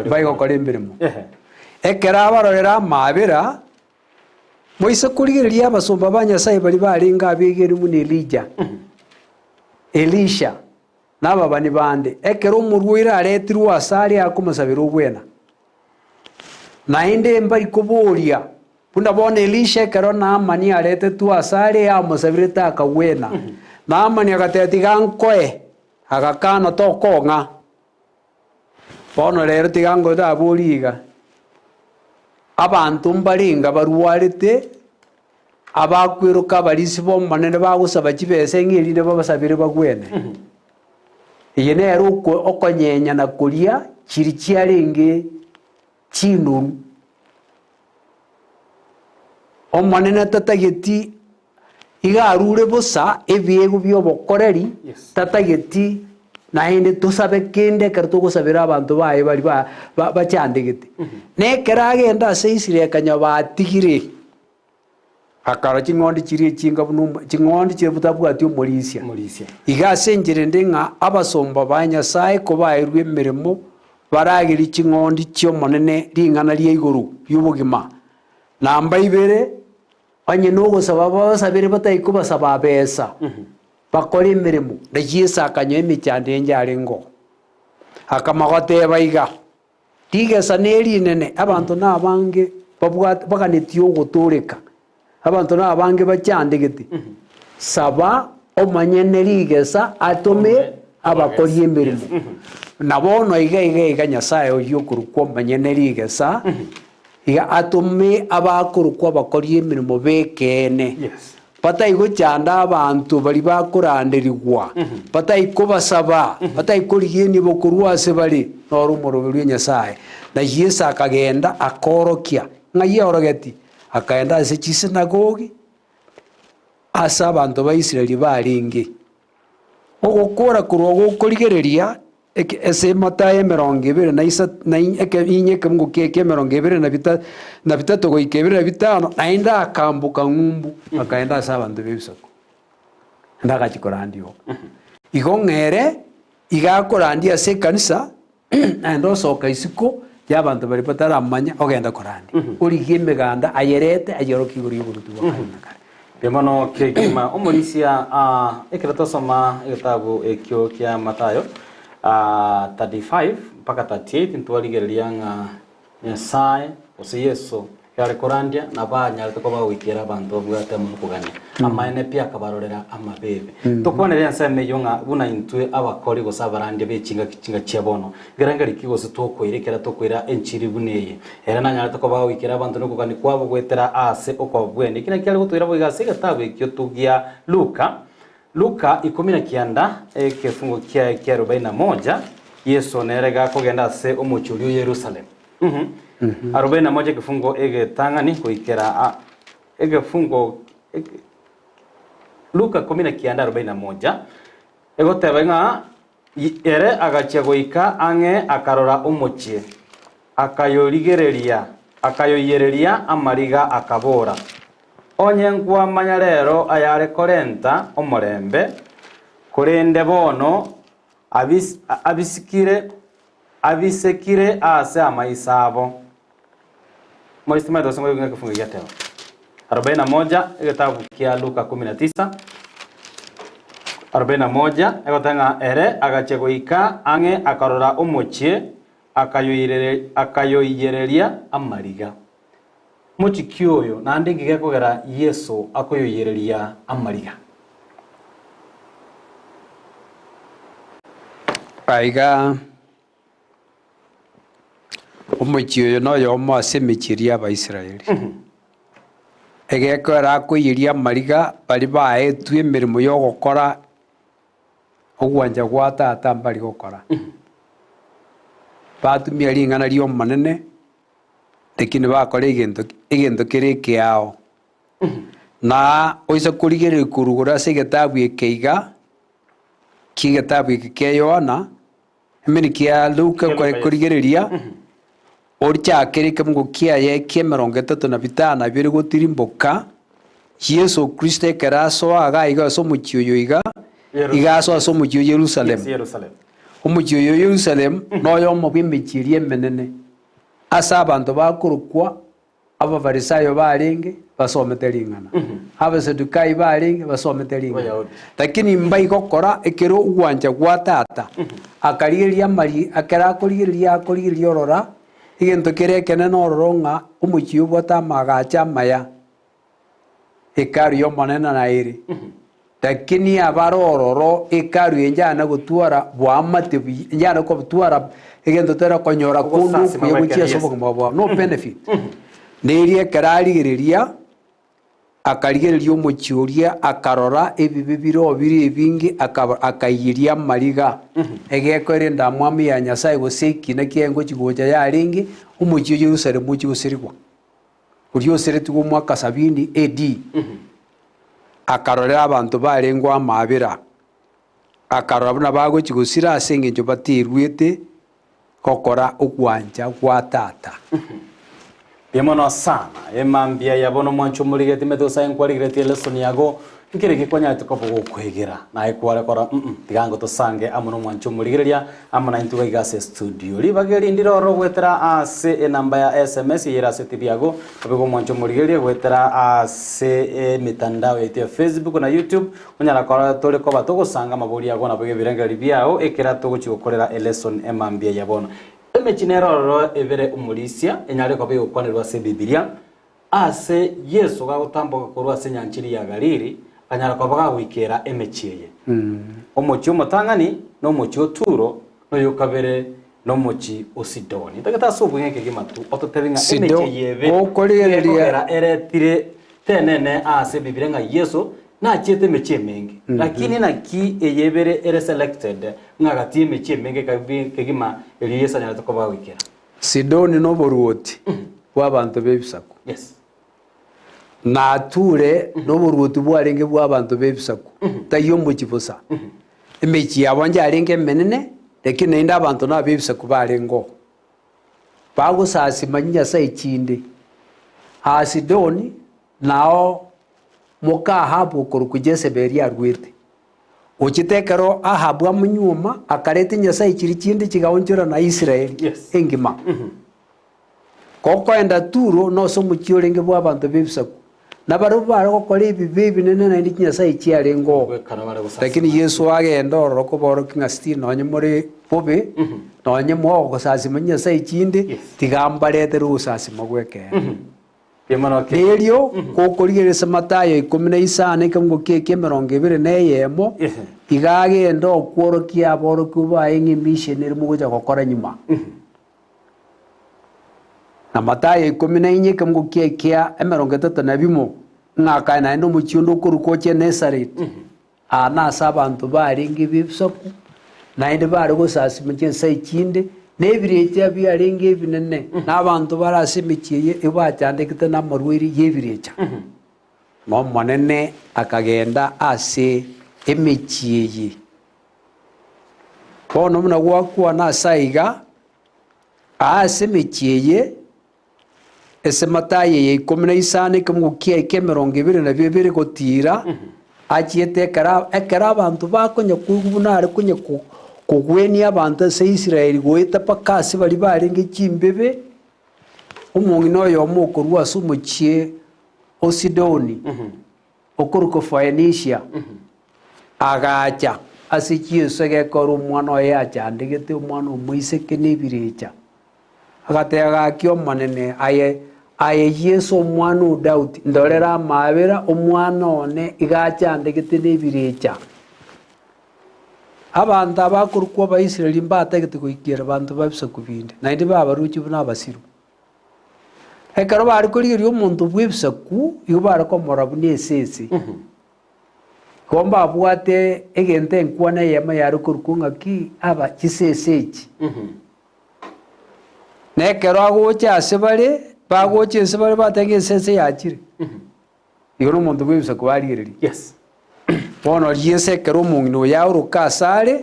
mbaigokora emeremo. Ekero abarorera amaabera, Moise korigereria abasomba ba Nyasae baria barenge abegeni buna Elija, Elisha, na ababani bande, ekero omorwaire aretirwe asare akomosabera obwena. Naende mbari koboria, buna bono Elisha ekero Naamani aretetwe asare amosabirete akagwena. Naamani agateba tiga nkoe, agakana tokong'a. Bono rero tiga ngotaborie iga, abanto mbarenga barwarete, abakweroka abarisia b'Omonene bagosaba chibesa ng'a erinde babasabere bagwene? Eye nero oko okonyenya na koria chiri chiarenge chinoru. Omonene tatageti Iga arure bosa ebiegwa bi'obokoreri, Yes. tatageti naende tosabe kende ekero togosabera abanto baye baria ba- ba- bachandegete. Na ekero agenda ase Israel akanyora batigire, akarora ching'ondi chiria chinga buna omo ching'ondi chiria botabwati omorisia. Omorisia. Iga ase enchera ende ng'a abasomba ba Nyasaye kobaerwe emeremo, baragerie ching'ondi chi'Omonene ring'ana ria igoro ri'obogima. Namba ibere, Onye nogosaba babasabere batari kobasaba besa, bakore emeremo, na Yeso akanyoa emechando ende arengeo. Akamagoteba iga, Rigesa nerinene, abanto nabange babwate baganetie ogotooreka, abanto nabange bachandegete. Saba omonyene rigesa atome abakori emeremo. Na bono iga iga iga Nyasae oyio okorokwa omonyene rigesa, Iga atome abakorokwa abakori emeremo b'ekeene, batari gochanda abanto baria bakoranderigwa, batari kobasaba, batari korigia enibo korwa ase bare, noro omoroberio o Nyasae. Na Yeso akagenda akaorokia. Ng'ai aorogeti? Akagenda ase chisinagogi. Ase abanto ba Israeli barenge. Ogokora korwa gokorigereria eke ase Matayo emerongo ebere na isa na eke inye ekemungo kia eke emerongo ebere na bita na bitato goika ebere na bitano, naende akamboka ng'umbu, akaenda ase abanto b'ebisaku. Naende agachia korandia oo. Igo ng'a ere, iga akorandia ase ekanisa, naende osoka isiko y'abanto baria bataramanya, ogenda korandia. Origie emeganda ayerete ayerokie igoro y'oboruoti bwa kare na kare. Mbuya mono kegima omorisia ah, ekero twasoma egetabu ekio kia Mathayo ah, 35 mpaka 38 ntwarigereria ng'a Nyasae gose Yeso ekero are korandia nabo anyarete koba goikera abanto babwate amo nokogania amaene pi akabarorera amabebe. Tokwanere ensemo eyio ng'a buna intwe abakori gose abarandia be chingaki chinga chia bono, nkerengerio ki gose twokoira ekero tokoira enchiri buna eye? Ere nanyarete koba goikera abanto nokogania kwabo goetera aase okobwenia. Eki nakio are gotoira boigo ase egetabu ekio tu gia Luka, Luka 19, ekefungo kiaye kia arobaini na moja, Yeso nere gakogenda ase omochie oria o Yerusalemu. 41 ekefungo egetang'ani goikera a egefungo eke Luka 19 41, egoteba ng'a Ere agachia goika ang'e akarora omochie, akayorigereria, akayoiyereria amariga akabora, Onye nkwamanya rero ayare korenta omorembe, korende bono abis abisikire abisekire ase amaiso abo. Moise timanyete gose ngoigwa ekefungo ekia teba. 41 egetabu kia Luka 19 41 egoteba ng'a ere agachia goika ang'e akarora omochie akayoirere akayoiyereria amariga. Mochie ki oyo naende inki gekogera Yeso akoyoiyereria amariga? Aiga Omochie oyo noyomo ase emechie eria y'Abaisraeli. Egekoera akoiyeria amariga baria baetwe emeremo y'ogokora ogwancha gwa Tata mbari gokora. Batumia ring'ana ri'Omonene, lakini bakora egento egento kere ekeao. Na oise korigereria korwa igoro ase egetabu eke iga, ki'egetabu eke kia Yohana, Emeri kia Luka Kia Luka, yes. korigereria, orichakere ekemungo kiaye ki'emerongo etato na bitano na bibere gotirimboka, Yeso Kristo ekero asoa iga iga ase omochie oyo iga, Yerusalemu. iga asoa ase omochie o Yerusalemu. Yes, Yerusalemu. Omochie oyo o Yerusalemu noyomo bw'emechie eria emenene, ase abanto bakorokwa Abafarisayo barenge basomete ring'ana, Abasadukai barenge basomete ring'ana, Abayahudi. lakini mbaigokora ekero ogwancha gwa Tata, akarigereria amari ekero akorigereria akorigereria orora, egento kere ekenene ororo ng'a omochie obwate amagacho amaya, Hekalu y'Omonene naere. Lakini abare ororo Hekalu eye njana gotwara boamate buya, njana kobutwara egento tera konyora konde Ogosasima okuya gwa gochia ekero ase Yeso. obogima bwao, no benefit. Neria ekero arigereria, akarigereria omochie oria akarora ebibe bire bire ebinge akaba akaiyeria amariga, egekoera endamwamu ya Nyasaye gose ekina kiaye ngochi gocha yarenge, omochie o Yerusalemu ochie goserigwa. Oria oseretigwe omwaka sabini AD. Akarorera abanto barengeo amaabera, akarora buna bagochia gosira ase engencho bateruete gokora ogwancha gwa Tata. Mbuya mono sana. Emambia ya bono mwancho omorigeti mete osae nkwarigeretie elesson yago nkere ki kwanyarete koba gokwegera naye kware kora mm tiga ngo tosange amo nomwancho omorigereria amo naintwe iga iga ase estudio. Ribaga eri ndire ororo goetera ase enamba ya sms eyere ase etibi yago obe omwancho omorigereria goetera ase emitandao yaito ya Facebook na YouTube onyara kora tore koba togosanga amabori ago nabo ebirengererio biao ekera togochi gokorera elesson emambia ya bono. Emechie nere ororo ebere omorisia, enyare koba egokwanerwa ase Ebibilia. Ase Yeso gagotamboka korwa ase enyancha eria ya Galili, akanyara koba gagoikera emechie eye. Omochie omotang'ani nomochie o Turo, na oyo kabere nomochie o Sidoni. Ntagete ase obweng'e kegima tu ototebie ng'a Sido, emechie eye ebere gokorigereria- ekogera eretire tenene ase Ebibilia ng'a Yeso nachiete emechie emenge. Lakini naki eye ebere ere selected ng'a gati y'emechie emenge kegima erio Yeso anyarete koba goikera. Sidoni noboruoti bw'abanto b'ebisaku. Yes. Nature noboruoti bwarenge bw'abanto b'ebisaku, taiyo omochie bosa. Emechie yabo yarenge emenene, lakini naende abanto nab'ebisaku barengeo. Bagosasima chinyasae chinde. Aa Sidoni nao moka Ahabu okorokwa Jezebeli arwete. Ochete ekero Ahabu amonyuoma, akareta chinyasae chiria chinde chigaonchorana Israeli Yes. engima. Gokoenda Turo nose omochie orenge bw'abanto b'ebisaku, na barabwo bare gokora ebibe ebinene naende chinyasae chiarenge oo. Goikana bare gosasima. Lakini Yeso agenda ororo koborokia ng'a still nonye more bobe, nonye mogosasima chinyasae chinde, Yes. tiga mbaretere ogosasima gw'ekeene. Kemano ki- Erio gokorigereria ase Mathayo ikomi na isano ekeungo kie eki'emerongo ebere na eyemo, Ehe. iga agenda okworokia aborokigwa baye ng'a emission ere mogocha gokora nyuma. Na Mathayo ikomi na inye ekemungo kia ekia emerongo etato na bimo, ng'a akaye naende omochie onde okorokwa o Genesareti, aa nase abanto barenge b'ebisaku, naende bare gosasima chinsae chinde, na ebirecha biarenge ebinene, na abanto bare ase emechie eye ebachandegete namarwaire y'ebirecha. Na Omonene akagenda ase emechie eye. Bono buna gwakwana ase aiga, aa ase emechie eye, ase Matayo eye ikomi na isano ekemogo kiaye ki'emerongo ebere na bibere gotiira, achiete ekero ekero abanto bakonya koigwa buna are konya ko kogwenia abanto ase Israeli goeta mpaka ase baria barenge chimbebe, omong'ina oyomo okorwa ase omochie o Sidoni, okorokwa Foenisia, agacha ase chinso egekora omwana oye achandegete, omwana omoiseke na ebirecha. Agateba, Gaki Omonene, aye, aye Yeso omwana o Daudi, ndorera amaabera, omwana one iga achandegete na ebirecha. Abanto abakorokwa Abaisraeli mbatagete goikera banto ba ebisaku binde, naende babaroche buna abasiru. Ekero bare korigereria omonto bw'ebisaku, igo bare komorora buna esese. Igo mbabwate egento enkwana eyemo yare korokwa ng'aki, aba chisese echi. Na ekero agocha ase bare, bagocha ase bare bateba ng'a esese yachire. Igo na omonto bw'ebisaku barigereria. Yes. Bono Yeso ekero omong'ina oyo aoroka asare,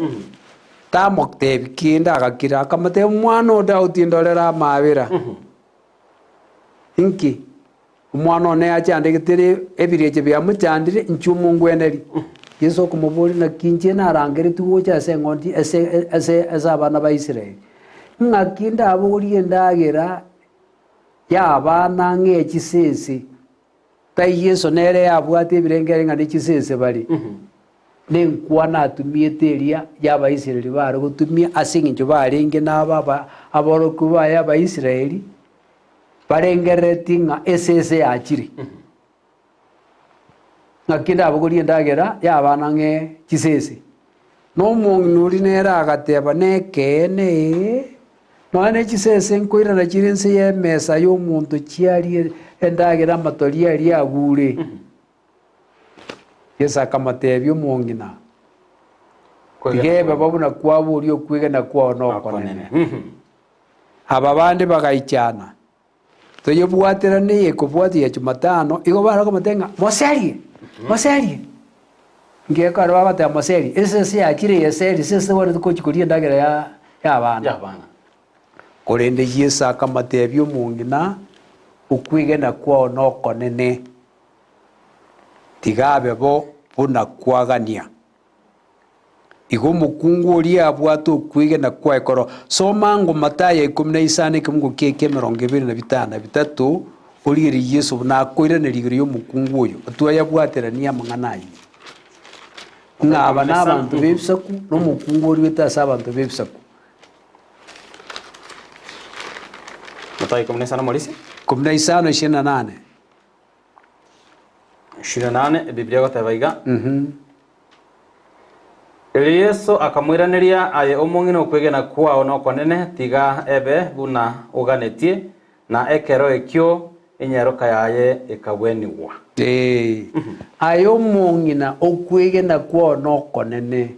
tamotebi kende agakira, akamotebia, Omwana o Daudi, ndorera amaabera. Inki? Omwana one achandegetere ebirecha biamochandire, inche omongwenerie. Yeso okomoboria, Naki inche narangeretigwe gocha ase eng'ondi ase ase ase abana ba Israeli? Ng'aki ndabogorie endagera y'abana ng'ee chisese? Tai Yeso nere yabwate ebirengererio ng'a nechisese bare, nenkwana atumiete eria y'Abaisraeli bare gotumia ase engencho barenge nabo aba aborokigwa baye Abaisraeli, barengereretie ng'a esese yachire. Ng'aki ndabogorie endagera y'abana ng'ee chisese. Na omong'ina oria nere agateba, Nekeene, ee, nonya ne chisese nkoirana chire inse y'emesa y'omonto chiarie endagera amatori aria agure. Yeso akamotebia omong'ina, Tiga ebe bo buna kwaboria okwegena kwao nokonene. Aba bande bagaichana, Toyebwaterane eye ekobwatia ya Jumatano, igo bare komotebia ng'a moserie, moserie. Ngekore bagoteba moserie, esese yachire eyeseri, esese tebwenereti gochi koria endagera ya ya abana. Y'abana. Korende Yeso akamotebia omong'ina, Okwegena kwao nokonene, tiga abe bo buna kwagania. Igo omokungu oria abwate okwegena kwaye korwa Soma ango Mathayo ikomi na isano ekemungo kiaye kia emerongo ebere na bitano na bitato, origererie Yeso buna akoiraneria igoro y'omokungu oyo, otwayabwateranie amang'ana ayio. Ng'a aba nabanto b'ebisaku, na omokungu oruete ase abanto b'ebisaku. Mathayo ikomi na isano morisia. Ikomi na isano ishirini na nane. Ishirini na nane, Ebibilia egoteba iga, Erio Yeso akamoiraneria, Aye omong'ina okwegena kwao nokonene, tiga ebe buna oganetie. Na ekero ekio enyaroka yaye ekagwenigwa. Ee, aye omong'ina okwegena kwao nokonene,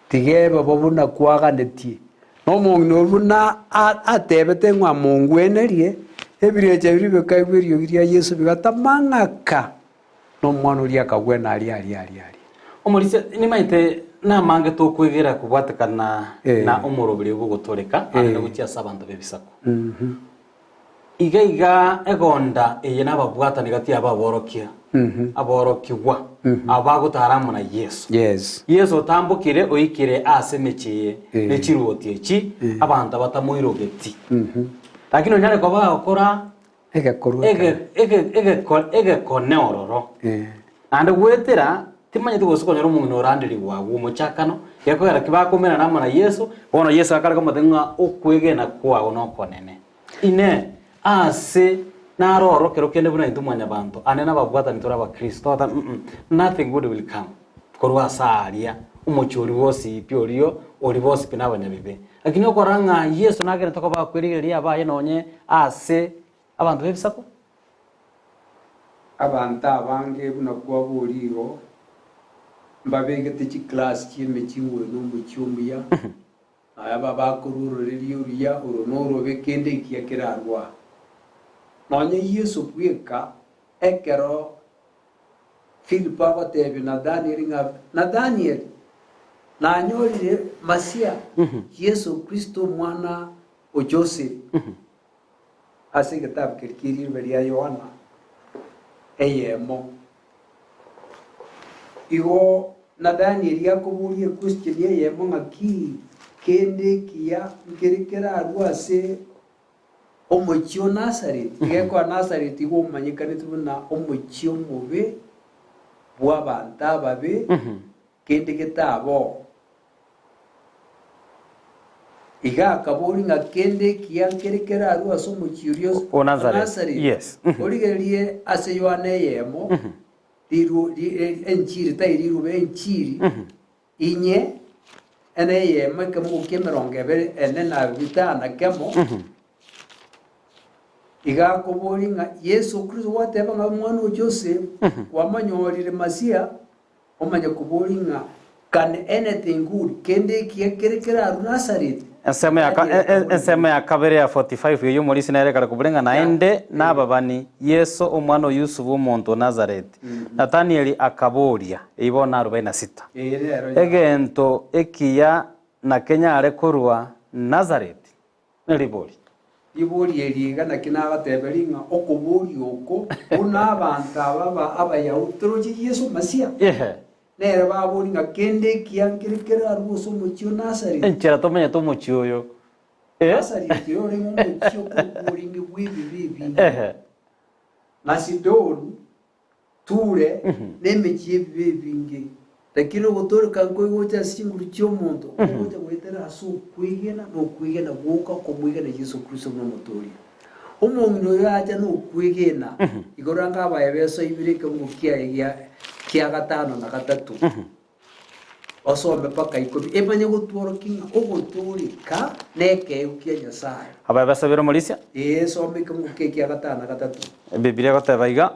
Tiga ebe bo buna kwaganetie. Na omong'ina oria buna atebete ng'a amongwenerie, Ebirecha biria bikaigwa eriogi ria Yeso bigatama ng'aka, na omwana oria akagwena aria aria aria aria. Omorisia, nimaete namange tokwegera kobwatekana Eh. na omoroberio bw'ogotoreka ande Eh. gochia ase abanto b'ebisaku. Iga iga egonda eye nababwatani gati yabo aborokia, aborokigwa, abo bagotara amo na Yeso. Yes. Yeso otambokire oikire ase emechie eye Eh. ne chiruoti echi, abanto batamoirogeti. Lakini onyare koba agokora Egekorwa ege ekero. ege egeko egekone ororo. Eh. Naende goetera, timanyeti gose konyora omong'ina oranderigwe agwo omochakano, gekogera ki bakomerana amo na Yeso, bono Yeso akare komotebia ng'a okwegena kwago nokonene. Inee! Aase naro ororo kero kende buna intwe mwanyabanto, ane nababwatani tore abakristo, togoteba mm nothing good will come korwa ase aria, omochie oria bw'osipi orio ori bw'osipi nabanyabibe. Lakini okorora ng'a Yeso nagenderete koba akwerigereria abaye nonye ase abanto b'ebisaku. Abanto abange buna kwaboria igo, mbabegete chiclass chi'emechie ng'a oyo nomochie omuya, Aya babakorwa ororeria oruya oro norobe kende ekiya kerarwe aa. Nonya Yeso bweka ekero Filipo agotebia Nathanieli ng'a, Nathanieli, nanyorire Masia, Yeso Kristo omwana o Joseph, ase egetabu keria kie riruba ria Yohana eyemo. Igo Nathanieli akoboria equestion eyemo ng'a ki kende ekiya nkere kerarue ase omochie o Nazareti? Egekoa Nazareti igo omanyekanete buna omochie omobe bw'abanto ababe, kende getaboo. Iga akaboria ng'a kende ekiya nkere kerarue ase omochie oria O o Nazareti. Nazareti. Yes. Origererie ase Yohana eyemo, riru, ri, e- enchiri tai riruba enchiri, inye ene eyemo ekemogo kia emerongo ebere ene na bitano na kemo, iga akoboria ng'a Yeso Kristo gwateba ng'a omwana o Joseph, kwamonyorire Masia, Omanye koboria ng'a, Can anything good, kende ekiya kere kerarue Nazareti? Ensemo ya ka- Nathanieli e- e- akaboria ensemo ya kabere ya 45 eyio omorisia nere ekare koboria ng'a naende nababani, Yeso omwana o Yusufu omonto o Nazareti. Nathanieli akaboria, eyio bono arobaini na sita, Eye nero ya. Egento ekiya nakenyare korwa Nazareti? Neribori. Ribori eri iga naki nabateberie ng'a okoboria oko buna abanto aba ba Abayahudi toroche Yeso Masia, Ehe. nere baborie ng'a kende ekiya nkere kerarue ase omochie o Nazareti. Enchera tomenyete omochie oyo. Eh. Nazareti oyo orenge omochie okorokwa orenge bw'ebibe ebinge. Ehe. Na Sidoni Ture nemechie y'ebibe ebinge, lakini ogotooreka nkoigocha ase chinguru chi'omonto, ogocha goetera ase okwegena na okwegena gwoka okomwegena Yeso Kristo buna Omotooria. Omong'ina oyo acha nokwegena, igoro anga abaye besoibire ekebugo kiaye gia kia gatano na gatato, osome mpaka ikomi, emanye gotworokia ng'a ogotooreka nekeegwa kia Nyasae. Abaye besoibire omorisia. Ee, soma ekebugo kiaye kia gatano na gatato. Ebibilia egoteba iga,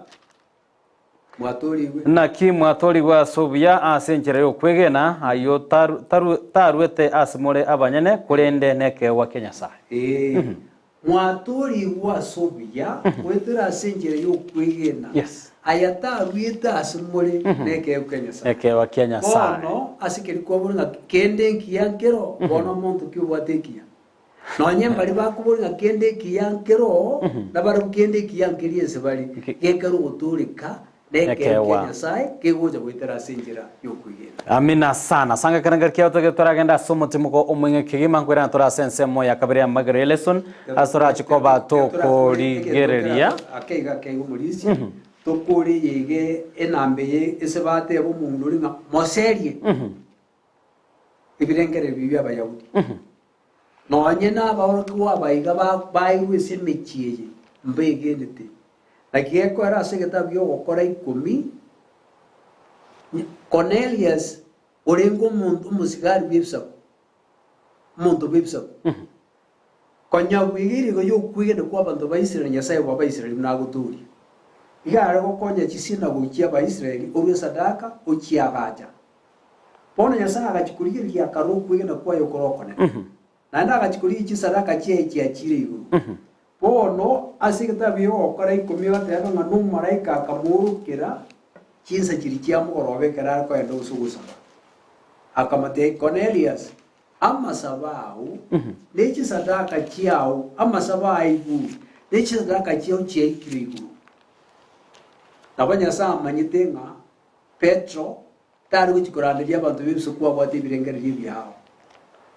Mwatoorigwe. Naki mwatoorigwe ase obuya ase enchera y'okwegena, ayio taru- taru- taruete ase more abanyene, korende nekeegwa kia Nyasae. Ee, mwatoorigwe ase obuya goetera ase enchera y'okwegena, Yes. aya taruete ase more nekeegwa kia Nyasae. Nekeegwa kia Nyasae. Bono ase keria kwabora ng'a kende nkiya nkero, bono omonto ki obwate ekiya? Nonye mbaria bakobora ng'a kende ekiya nkero, nabarabwo kende ekiya nkeria ense bare, gekero ogotooreka nekeegwa kia Nekeegwa. Nyasae kegocha goetera ase enchera y'okwegena. Amina sana. Sanga ekerengerio kiao toge toragende ase omotimoko omweng'e kegima nkoirana tore ase ensemo ya kabere ya magero ye lesson ase torachi koba tokorigereria. Ake iga ake iga omorisia, tokore eye iga enamba eye ase bateba omonto oria ng'a moserie ebirengererio ebi bi'Abayahudi. Nonye nabaorokigwa aba iga bairwe ase emechie eye, mbegenete. Naki gekoera ase egetabu gi'Ogokora ikomi, Kornelius orenge omonto omosigari bw'ebisaku, omonto bw'ebisaku, konya bweigeire igo y'okwegena kw'abanto ba Israeli, Nyasae bw'Abaisraeli buna agotooria. Iga are gokonya chisinagogi chi'Abaisraeli orue esadaka ochiagacha. Bono Nyasae agachia korigereria akarora okwegena kwaye okore okonene, naende agachia korigia chisadaka chiaye chiachiire igoro. Bono ase egetabu y'ogokora ikomi agateba ng'a nomolaika akamoorokera chinsa chiria chia mogoroba ekero are kogenda gose gosaba. Akamotebia, Kornelius, amasabo ao ne chisadaka chiao, amasabo ao aigure, ne chisadaka chiao chiaikire igoro. Nabo Nyasae amanyete ng'a Petero tari gochia koranderia abanto b'ebisaku abwate ebirengererio ebiao.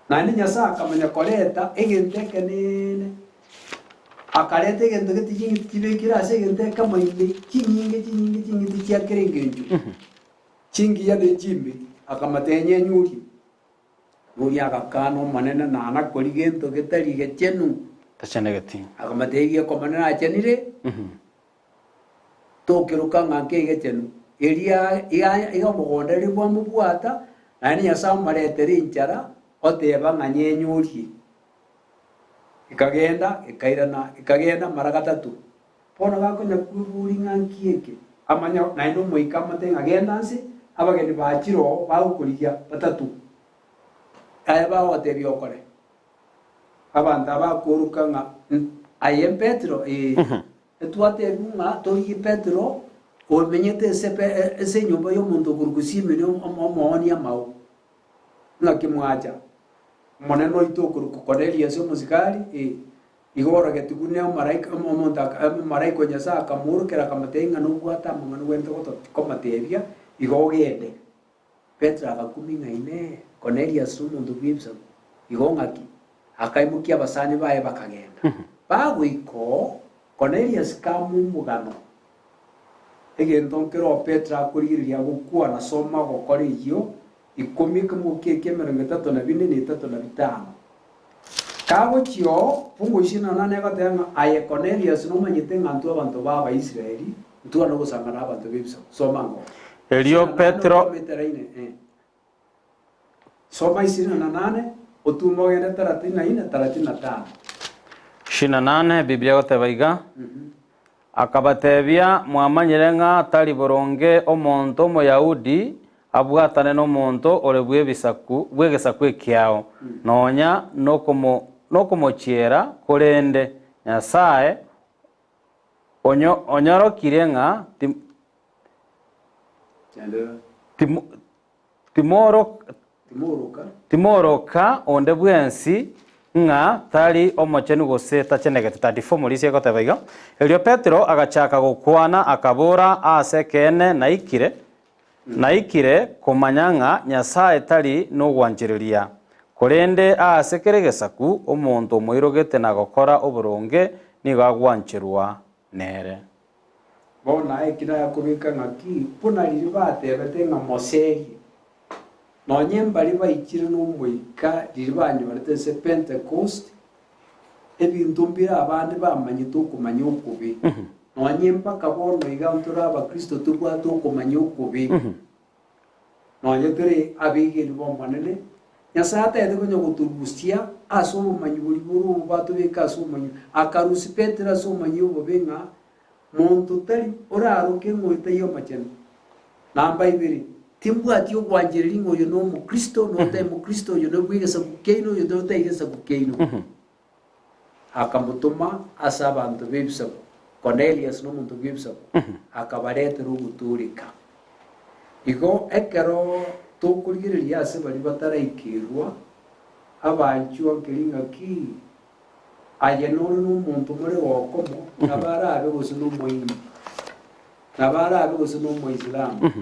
Naende Nyasae akamanya koreta egento ekeneene, akareta egento gete ching'iti chibekire ase egento ekemo ime, chinyinge chinyinge ching'iti chia kera engencho, chingiya ne chimbe, akamatebia nyenyurie. Noria agakana Omonene nana koria gento getari gechenu. Tachenegeti. Akamatebia ekemanene achenire. Tokeroka ng'a nkegechenu, eria iga omogondo eria bwamobwata, naende Nyasae omoretere enchara, oteba ng'a nyenyorie. Ekagenda, ekairana, ekagenda mara gatato. Bono gakonya kweboria ng'a nki eke, amanye naende omoika amotebie ng'a genda nse, abageni bachire oo bagokorigia batato, aye bagogotebia okore. Abanto aba bakooroka ng'a aye Petero, ee, etwatebigwe ng'a torigie Petero omenyete ase ase enyomba y'omonto okorokwa Simoni omoonia amao. Ng'aki mwacha? Omonene oito okorokwa Kornelio ase omosigari, ee, igo orogetigwe ne omaraika omonto omomaraika o Nyasae akamoorokera akamotebia ng'a nobwate amang'ana ogwenerete goto komotebia, igo ogende. Petero agakumia ng'a Inee! Korneliasi nomonto bw'ebisaku? Igo ng'aki? Akaimokia abasani baye bakagenda. Bagoika oo, Korneliasi kamoa omogano. Egento nkero Petero akorigereria gokwana soma gokora eyio, ikomi ekemokia ekia emerongo etato na bine na etato na bitano. Kagochia oo, fungu ishirini na nane egoteba ng'a aye Korneliasi nomanyete ng'a ntwe abanto b'Abaisraeli, ntwana ogosanga nabanto b'ebisaku. Soma ng'o. Erio Ishirini na nane Petero. otome eteraine, eh. Soma ishirini na nane, otume ogende taratini na ine, taratini na tano. Ishirini na nane, Biblia egoteba iga, Akabatebia, Mwamanyire ng'a tari boronge omonto Omoyahudi abwatane nomonto ore bw'ebisaku bw'egesaku ekiao, nonya nokomo nokomochiera, korende Nyasae onyo onyorokirie ng'a tim timo timoro Timoroka. Timoroka onde bwensi ng'a tari omochenu gose tachenegeti. 34 Morisia egoteba iga, Erio Petero agachaka gokwana, akabora, Aase ekeene naikire, naikire komanya ng'a Nyasae tari nogwanchereria, korende aase kera egesaku omonto omoirogete na gokora oboronge nigo agwancherwa nere. Bono aye ki nakobeka ng'aki buna riria batebete ng'a moserie? Nonye mbaria baichire n'Omoika riria banyorete ase Pentekost, ebinto mbire abande bamanyete okomanya okobe. Nonye mpaka bono iga ntore Abakristo tobwate okomanya okobe. Nonye tore abegeni b'Omonene, Nyasae atagete konya gotorusia ase obomanyi boria bore obobe atobeke ase obomanyi, akarusia Petero ase obomanyi obobe ng'a monto tari oraroke ng'a oyo taiyo omochenu. Namba ibere, timbwati ogwanchereria ng'a oyo nomokristo, na oyo tari mokristo, oyo nobw'egesaku kiaino, oyo tari egesaku kiaino. Akamotoma ase abanto b'ebisaku, Kornelius nomonto bw'ebisaku, akabaretera ogotooreka. Igo ekero tokorigereria ase baria bataraikerwa, abanchwa nkeri ng'aki, aye nore nomonto more gokomo, nabo arabe gose nomohindi, nabo arabe gose nomoislamu,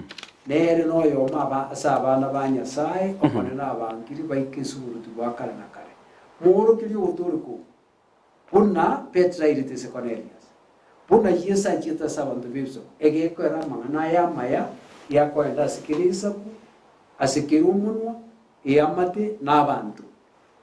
nere noyomo aba ase abana ba Nyasae, Omonene abangire baike ase oboruoti bwa kare na kare. Moorokerie ogotooreka okwo, buna Petero airete ase Kornelius, buna Yeso achiete ase abanto b'ebisaku, egekoera amang'ana aya amaya giakoenda ase kera egesaku, ase kera omonwa, eamate, na abanto.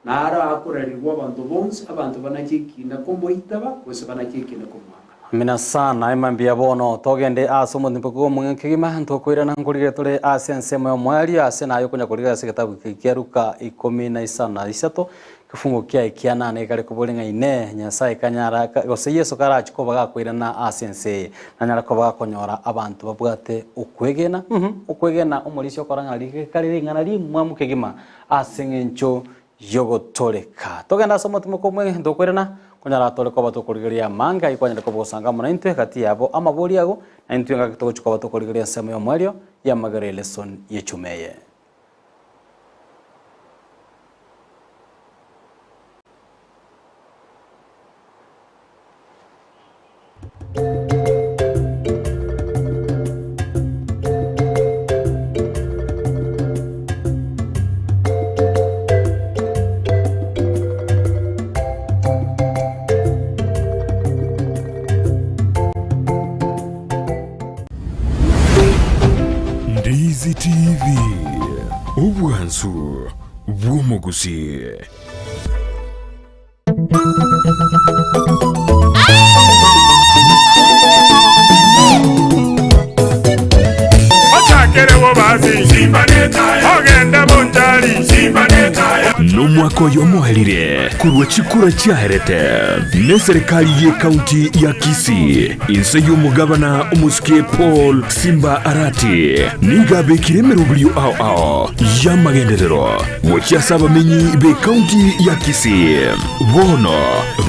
Naro akorarigwe abanto bonsi, abanto banache ekiina komoitaba, gose banache ekiina komoangama. Amina sana, ema mbuya bono togende ase omotimboko bw'omong'ina kegima, ntokoirana nkorigere tore ase ensemo y'omoerio ase naye okonya korigereria ase egetabu eke kia Luka ikomi na isano na isato, ekefungo kiaye kia nane ekare koboria ng'a Inee, Nyasae kanyara gose Yeso karachie koba gakoirana ase ense eye, nanyare koba gakonyora abanto babwate okwegena? Uhum, okwegena omorisia okora ng'a rikare ring'ana rimwamu kegima ase eng'encho y'ogotoreka. Togende ase omotimoko bw'eng'encho tokoirana. Konyara tore koba tokorigereria amange ayio kwanyare koba ogosanga amo naintwe gati yabo amabori ago, na intwe engaki togochia koba tokorigereria ensemo y'omoerio y'amagero y'elesson y'echuma eye. Ndizi TV, obwansu bw'omogusii. Ochakere bobasi, ogende bonchari. Nomwaka oyo omoerire korwa chikura chiaerete neserikali y'ekaunti ya Kisii inse y'omogabana omosike Paul Simba Arati nigo abekire emeroberio ao ao y'amagenderero Gochia ase abamenyi b'ekaunti ya Kisii. Bono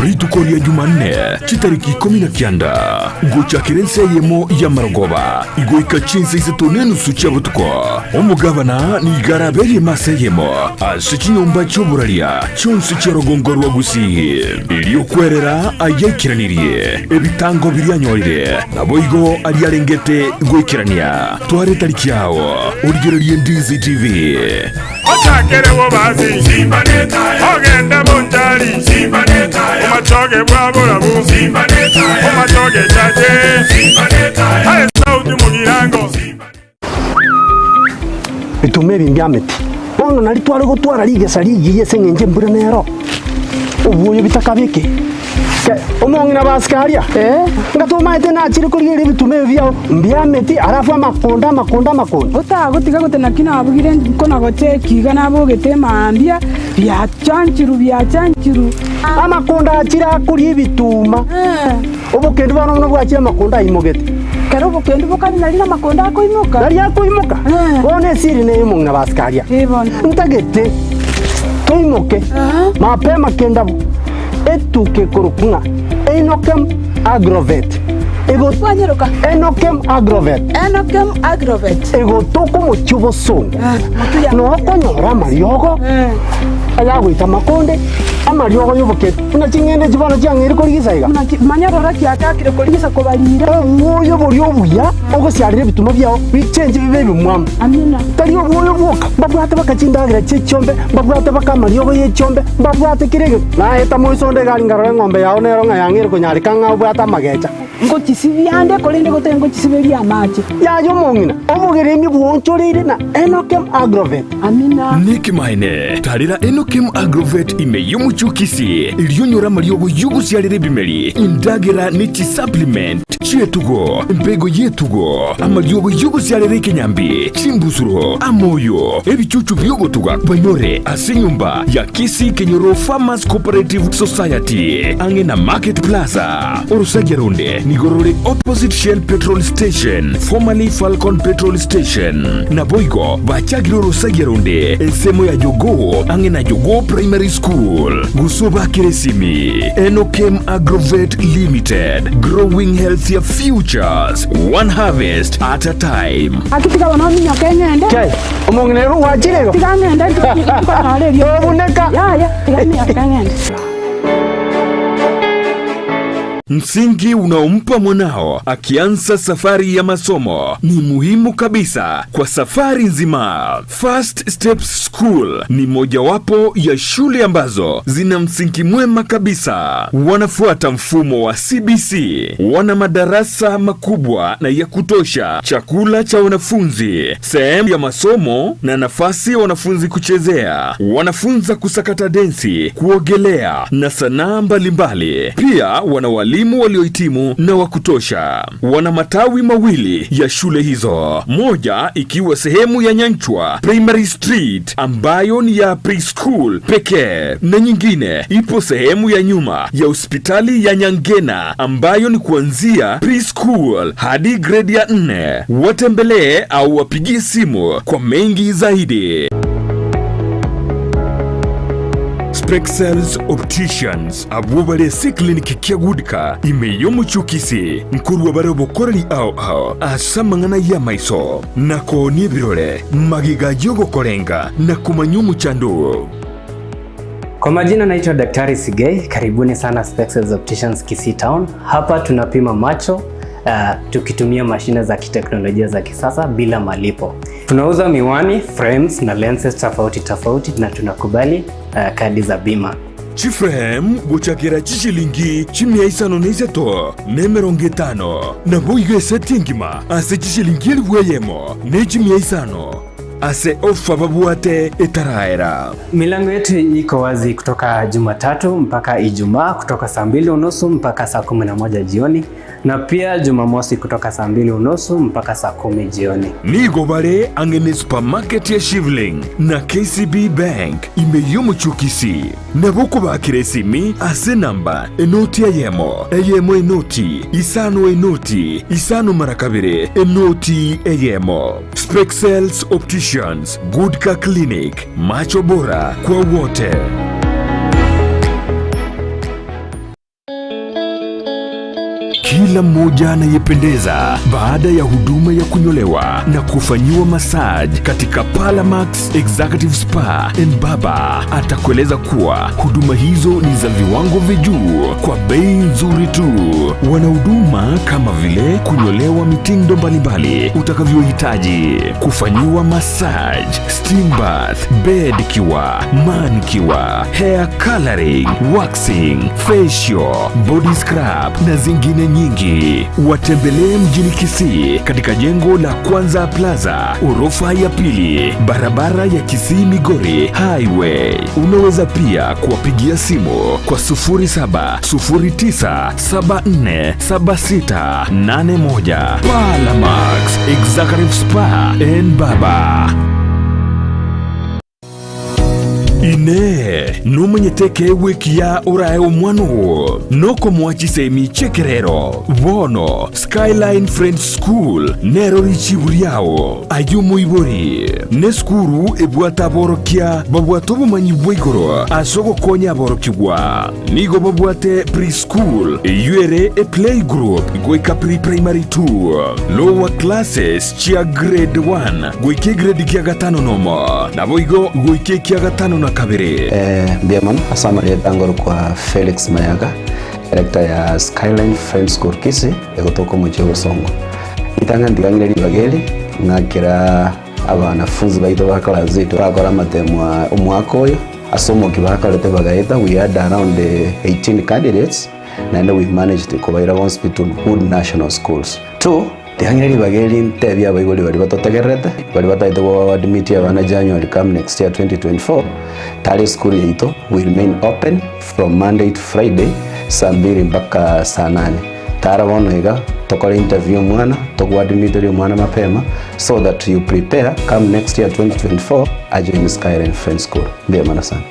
rituko ria Jumanne chitariki 19 gochakera ense eyemo y'amarogoba goika chinsa isato nenusu chia botuko, omogabana nigo araberie emasa eyemo ase chinyomba chi'oboraria chionsi chia rogongo rwa Gusii, erio kwerera ayaikeranirie ebitango biria anyorire, naboigo aria arengete goikerania. Twara etariki yao origererie Ndizi TV. Ochakere bobasi, ogende bonchari, omachoge bwa borabu, omachoge chache, aye sauti mugirango. Bituma ebi mbiameti. Bono nari tware gotwara rigesa rigiya ase engencho embura nero, obwoyo bitakabeke. Ke, omong'ina basike aria, nga tomaete nachire korigereria ebituma ebi biao mbiameti, alafu amakonda amakonda amakonda. Otagotiga gote naki nabugire nkona gocheki iga nabogete mambia, biachanchiru biachanchiru. Amakonda achire akoria ebituma, obokendu bono buna bwachire amakonda aimogete. Kero obokendu bokari nari namakonda akoimoka. Nari akoimoka. Bono esiri neye omong'ina basike aria. Ntagete toimoke mapema kendabu etuka ekorokwa ng'a Enokem Agrovet. Ego Twanyeroka. Enokem Agrovet. Enokem Agrovet. Egotoka omochie obosongo. Noo okonyora amariogo ayagoita amakonde, amariogo y'oboketi, buna ching'ende echi bono chiang'eire korigisa iga. Buna chi manya rora chiachakire korigisa kobarira. Obwoyo boria obuya ogosiarera ebituma biao bichenche bibe ebimwamu. Amina. Tari obwoyo bwoka, mbabwate baka chindagera chi'echiombe, mbabwate baka amariogo y'echiombe, mbabwate kera egento. Naeta moiso onde egari nkarora eng'ombe yao nero ng'a yang'eire konyareka ng'a obwate amagecha. Ngochisibia ande, korende gotari ngochisiberia amache. Yaya omong'ina, obogeremi bwoonchoreire na Enokem Agrovet. Amina. Nekemanene, tarera Enokem Agrovet ime y'omochie o Kisii, erio onyore amariogo y'ogosiarera ebimeri, endagera ne chisupplement chi'etugo, embego y'etugo, amariogo y'ogosiarera ekenyambi, chimbusuro, amoyo, ebichuchu bi'ogotuga banyore ase enyomba ya Kisii Kenyoro Farmers Cooperative Society, ang'e na Market Plaza. Orosagia ronde nigo rore opposite Shell Petrol Station, formerly Falcon Petrol Station. Naboigo bachagire orosagia ronde ensemo ya Jogoo ang'e na Jogoo Primary School. Gose obakere esimi Enokem Agrovet Limited, growing healthier futures, one harvest at a time. Gaki tiga bono ominyoke ng'ende. Kei, omong'ina ere ogwachire igo? Tiga ng'ende nkonyora erio. Tobuneka. Yaya, tiga minyoke ng'ende. Msingi unaompa mwanao akianza safari ya masomo ni muhimu kabisa kwa safari nzima. First Steps School ni mojawapo ya shule ambazo zina msingi mwema kabisa. Wanafuata mfumo wa CBC, wana madarasa makubwa na ya kutosha, chakula cha wanafunzi, sehemu ya masomo na nafasi ya wanafunzi kuchezea. Wanafunza kusakata densi, kuogelea na sanaa mbalimbali. Pia wana walimu waliohitimu na wa kutosha. Wana matawi mawili ya shule hizo, moja ikiwa sehemu ya Nyanchwa Primary Street ambayo ni ya preschool pekee na nyingine ipo sehemu ya nyuma ya hospitali ya Nyangena ambayo ni kuanzia preschool hadi gredi ya 4. Watembelee au wapigie simu kwa mengi zaidi. Spexels Opticians abwo bare ase eclinic kia Goodcar ime y'omochie o Kisii nkorua bare obokoreri ao ao ase amang'ana y'amaiso na koonia ebirore magega y'ogokorenga na komanya omochando oo. Kwa majina naitwa Daktari Sigei, karibuni sana Spexels Opticians Kisii Town. Hapa tunapima macho tukitumia mashine za kiteknolojia za kisasa bila malipo. Tunauza miwani, frames na lenses tofauti tofauti na tunakubali kadi za bima. Chiframe gochakera chishilingi chimia isano na isato na emerongo etano, naboigo eseti engima ase chishilingi elifu eyemo ne chimia isano ase ofa babwate etaraera. Milango yetu iko wazi kutoka Jumatatu mpaka Ijumaa kutoka saa 2:30 mpaka saa 11 jioni na pia Jumamosi kutoka saa 2:30 mpaka saa 10 jioni. Nigo bare ang'e ne supermarket ya Shivling na KCB Bank ime y'omochie o Kisii. Nabo okobakera esimi ase enamba enoti eyemo, eyemo enoti, isano enoti, isano mara kabere, enoti eyemo. Spexels Opticians, Goodcar Clinic, macho bora kwa wote. Kila mmoja anayependeza baada ya huduma ya kunyolewa na kufanyiwa massage katika Palamax Executive Spa and Baba atakueleza kuwa huduma hizo ni za viwango vya juu kwa bei nzuri tu. Wana huduma kama vile kunyolewa mitindo mbalimbali utakavyohitaji, kufanyiwa massage, steam bath, bed cure, manicure, hair coloring, waxing, facial, body scrub na zingine nyingi. Watembelee mjini Kisii katika jengo la Kwanza Plaza, orofa ya pili, barabara ya Kisii Migori Highway. Unaweza pia kuwapigia simu kwa 0709747681. Palamax Executive Spa and Baba. Inee, nomanyete ekeegwa ekiya orae omwana oo nokomoa chisemi chi'ekerero? Bono Skyline Friends School nero richibu riao. Aye omoibori, nesukuru ebwate aborokia babwate obomanyi bwa igoro ase ogokonya aborokigwa. Nigo babwate pre-school eyio ere eplaygroup goika pre-primary two, lower classes chia grade one goika egrade kia gatano nomo, naboigo goika ekia gatano na kabere. Mbuya mono ase amarieta ngorokwa Felix Mayaga, director ya Skyline Friends School Kisii, egotoka omochie o Bosongo. Ritang'ani ntigang'ire ribaga eri, ng'akera abanafunzi baito ba class yaito bakora amatemo a omwaka oyo, ase omokia bakorete bagaeta, we had around 18 candidates, naende we managed kobaira bonsi pi to good national schools. Two, Tiang'ire ribaga eri ntebie abaibori baria batotegererete, baria batagete goadmit abana January come next year 2024, tari esukuru yaito we remain open from Monday to Friday saa mbiri mpaka saa nane. Tara bono iga tokore interview omwana, togoadmiterie omwana mapema so that you prepare come next year 2024 ajoin Skyline Friends School. Mbuya mono sana.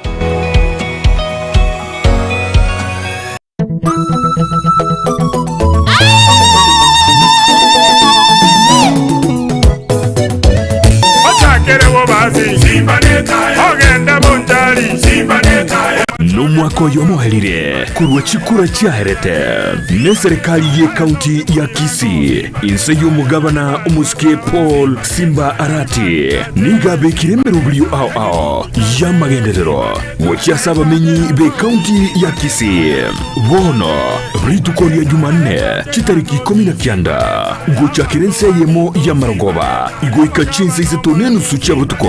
Ochakere bobasi, ogende bonchari. Nomwaka oyo omoerire korwa chikura chiaerete neserikali y'ekaunti ya Kisii inse y'omogabana omosike Paul Simba Arati nigo abekire emeroberio ao ao y'amagenderero Gochia ase abamenyi b'ekaunti ya Kisii. Bono rituko ria Jumanne chitariki ikomi na kianda gochakera ense eyemo y'amarogoba igoika chinsa isato na enusu chia botuko,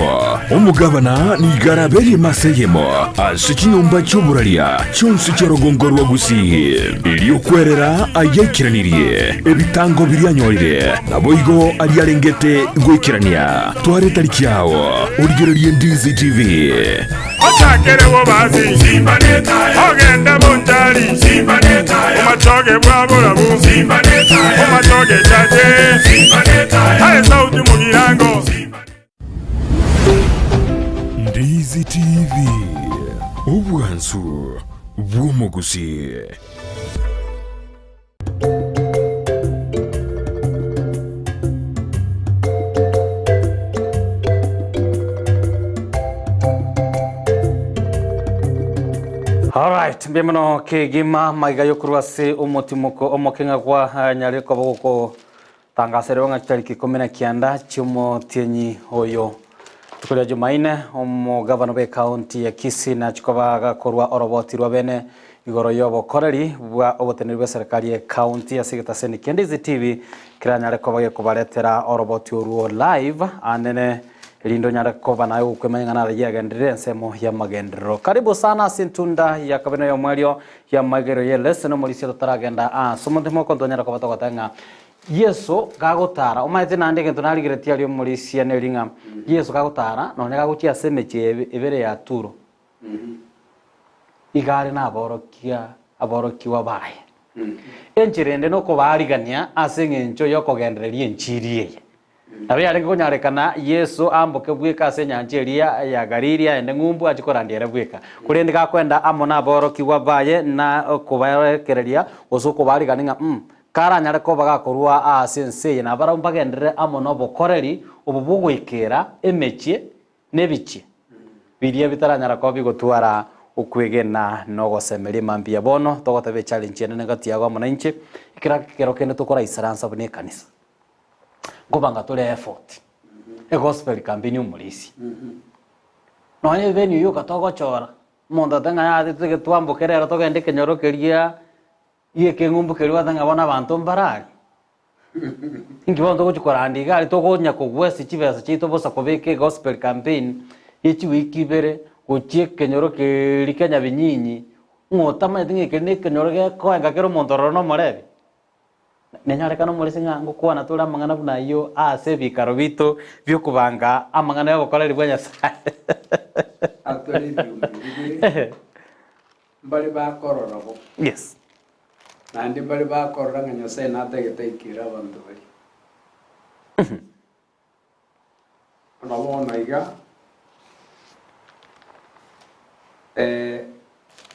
omogabana nigo araberie emasa eyemo ase chinyomba chi'oboraria chionsi chi'orogongo rwa Gusii, erio kwerera ayaikeranirie ebitango biria anyorire, naboigo aria arengete goikerania. Twara etariki yao origererie Ndizi TV. Ochakere bobasi, ogende bonchari, omachoge bwa borabu, omachoge chache, aye sauti mugirango. Ndizi TV, obwansu bw'omogusii. Yes, mbuya mono kegima maiga yokorwa ase omotimoko omokeng'a gwa eh, nyare koba gokotangaserwa ng'a chitariki ikomi na kianda chiomotienyi oyo rituko ria Jumaine omogavana bwe ekaunti ya Kisii nachi koba gakorwa oroboti rwa bene igoro y'obokoreri bwa oboteneneri bwe serikali ya ekaunti ase egetaseni kia Ndizi TV keranyare koba gekobaretera oroboti orwo live anene Erinde onyare koba naye ogokwemanya ng'a naro yagenderire ensemo y'amagenderero. Karibu sana ase entunda ya kabere na y'omwerio y'amaigerero y'eleseni omorisia totaragenda ase omonto moko ntonyare koba togoteba ng'a Yeso gagotara omanyete naende egento narigeretie aria omorisia neri ng'a Yeso gagotara nonya gagochia ase emechie ebere ya Turo iga are naborokia aborokigwa baye. Enchera ende nokobaarigania ase eng'encho y'okogendereria enchiri eye. Nabo yarenge konyarekana Yeso aamboke bweka ase enyancha eria ya Galili aende ng'umbu achie korandia ere bweka. Korende gakoenda amo naborokigwa baye na okobaerekereria gose okobaarigania ng'a mm karanyare koba gakorua aase ense eye nabarabwo mbagenderere amo nobokoreri obo bw'ogoikera emechie nebichie biria bitaranyara koba bigotwara okwegena na ogosemeria mambia bono togoteba echallenge enene gati yago amo nainche ekero ekero kende tokoraisaransa buna ekanisa. Nkobanga tore effort egospel campaign omorisia nonya evenue yoka togochora omonto atebe ng'a yaya totige twamboke rero togende ekenyoro keria gia ekeng'umbu keria gwateba ng'a bono abanto mbare aria inki bono togochi koranda iga aria tokonya kogwesi chibesa chiaito bosa kobeka egospel campaign ye chiwiki ibere gochia ekenyoro keria kia nyabinyinyi ng'a otamanyeti ng'a ekeri na ekenyoro gekoenga kera omonto ororo na omorebi. Nenyarekane omorisia ng'a ngokwana tore amang'ana buna ayio ase ebikaro biito bi'okobanga amang'ana y'obokoreri bwa Nyasae. Atware ebiombe bibere, mbare bakorora bo, Yes. naende mbare bakorora ng'a Nyasae natagete aikere abanto baria. Buna bono iga,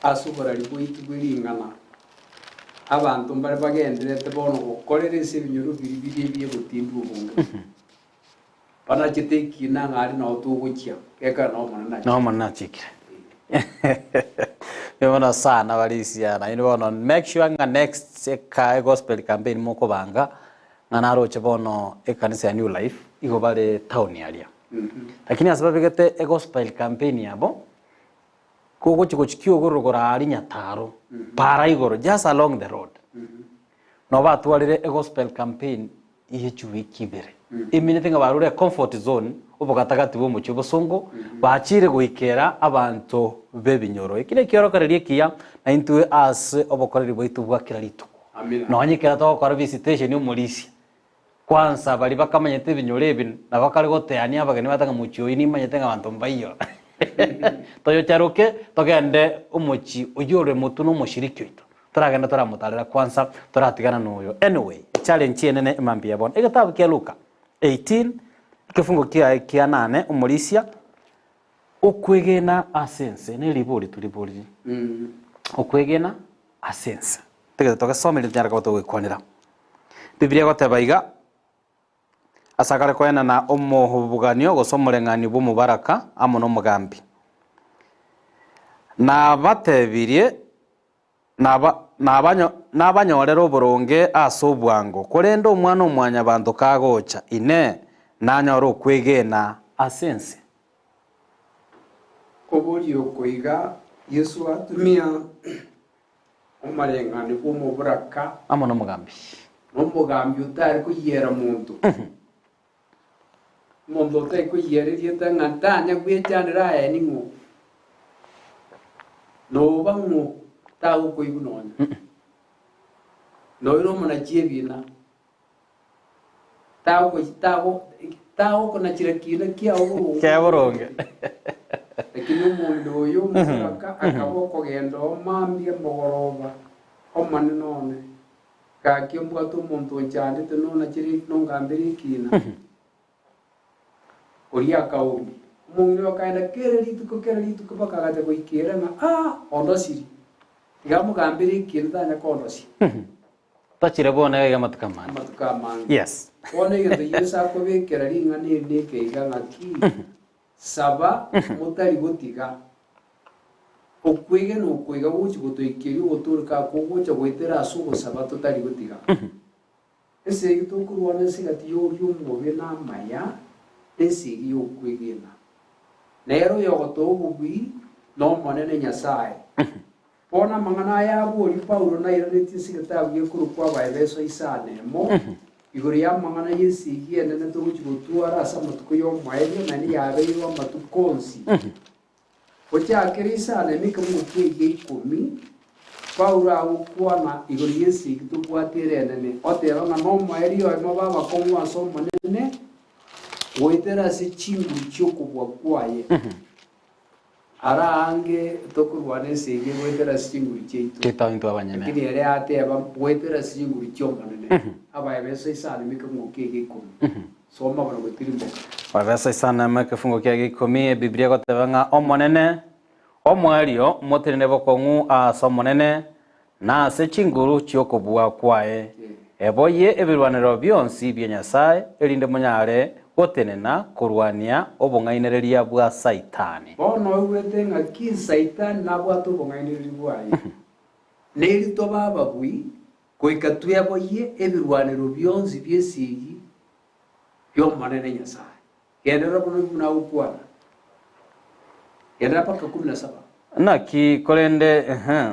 ase oborari bwaito bwe ring'ana, abanto mbare bagendererete bono gokorera ase ebinyoro biria biria ebi'ogotindwa obonge. Banachete ekina ng'a aria nao togochia, gekogera nao Omonene achikire. Nao Omonene achikire. Bono sana barisia, naende bono make sure ng'a next eka egospel campaign mokobanga, Ng'a naroche bono ekanisa ya New Life igo bare town aria. Lakini ase babegete egospel campaign yabo, kogochi gochikia ogororo aria Nyataro, para igoro just along the road. Nabo batwarire egospel campaign ye chiwiki ibere. Eminete ng'a barure ecomfort zone obogatagati bwa omochie obosongo, bachire goikera abanto b'ebinyoro. Eki nekiorokererio ekiya naintwe ase obokoreri bwaito bwa kera rituko. Nonya ekero togokora visitation omorisia, kwansa baria bakamanyete ebinyoro ebi nabo bakare goteania abageni bagoteba ng'a mochie oyio nimanyete ng'a abanto mbaiyo. Toyocharoke togende omochie oyio ore motwe na omoshiriki oito, toragende toramotarera kwansa toratigana na oyo. Anyway, echallenge enene emambia bono. Egetabu kia Luka 18, ekefungo kiaye kia nane omorisia, Okwegena ase ense neribori toriboriri. Okwegena ase ense. Togete togesome erinde tonyare koba togwekwanera. Bibilia egoteba iga, Ase akare koenana omobuganio gose omoreng'anio bw'omobaraka amo nomogambi. Nabatebirie Nabanyorere oboronge ase obwango, korende Omwana-o-mwanyabanto kagocha, Inee, nanyore okwegena ase ense? Koboria oko iga, Yeso atumia omoreng'anio bw'omoboraka. Amo nomogambi. Nomogambi otare koyiera monto. Omonto otari koyiera erieta ng'a tanya gwechandera aye ning'o? Noba ng'o tagokoigwa nonya. Noyo nomonachi ebina, tagokochi tago tagokonachera kina kiao boronge. Kia boronge. Lakini omonto oyo omoboraka akaba okogenda oo mambia mogoroba, Omonene one, Gaki ombwate omonto onchandete nonachere nongambere ekiina. Oria akaombia. Omong'ina oyo akaenda kera rituko kera rituko mpaka agacha goika ere ng'a aa ondosirie. Tiga amogambere ekiina tanya kondosia. Tachire bono iga amatuko amange. Amatuko amange. Yes. Bono egento Yeso akobekera ring'ana eri neke iga ng'aki, Saba motari gotiga. Okwegena oko iga gochia gotoikeria ogotooreka akwo ogocha goetera ase ogosaba totari gotiga. Esegi tokorwana ase egati y'oria omobe na amaya nesegi y'okwegena. Nere oyogotoa obobui n'Omonene Nyasae. Bono amang'ana aya aboria Paulo nairanetie ase egetabu gekorokwa Abaefeso isano emo, igoro y'amang'ana y'esegi enene togochia gotwara ase amatuko y'omoerio, naende yabeirwe amatuko onsi. Gochakera isano emo ekemungo ki'egia ikomi, Paulo agokwana igoro y'esegi tobwate ere enene, oteba ng'a nomoerio oyomo b'abakong'u ase Omonene, goetera ase chinguru chi'okobua kwaye. Ara aange tokorwana esegi goetera ase chinguru chiaito, Titao intwe abanyene. lakini ere ateba goetera ase chinguru chi'Omonene. Abaefeso isano emo ekemungo ki'egia ikomi. Soma bono gotirimboka. Abaefeso isano emo ekefungo ki'egia ikomi, Ebibilia egoteba ng'a Omonene, omoerio motenene bokong'u aase Omonene, na ase chinguru chi'okobua kwaye, eboyie ebirwanero bionsi bia Nyasae, erinde monyare gotenena korwania obong'ainereria bwa Saitani. Bono oigwete ng'a ki Saitani nabwate obong'ainereria bwaye, neri tobe ababui goika tweboyie ebirwanero bionsi bi'esegi bi'Omonene Nyasae. Genderera buna buna agokwana. Genderera mpaka kumi na saba. Naki korende, ehe,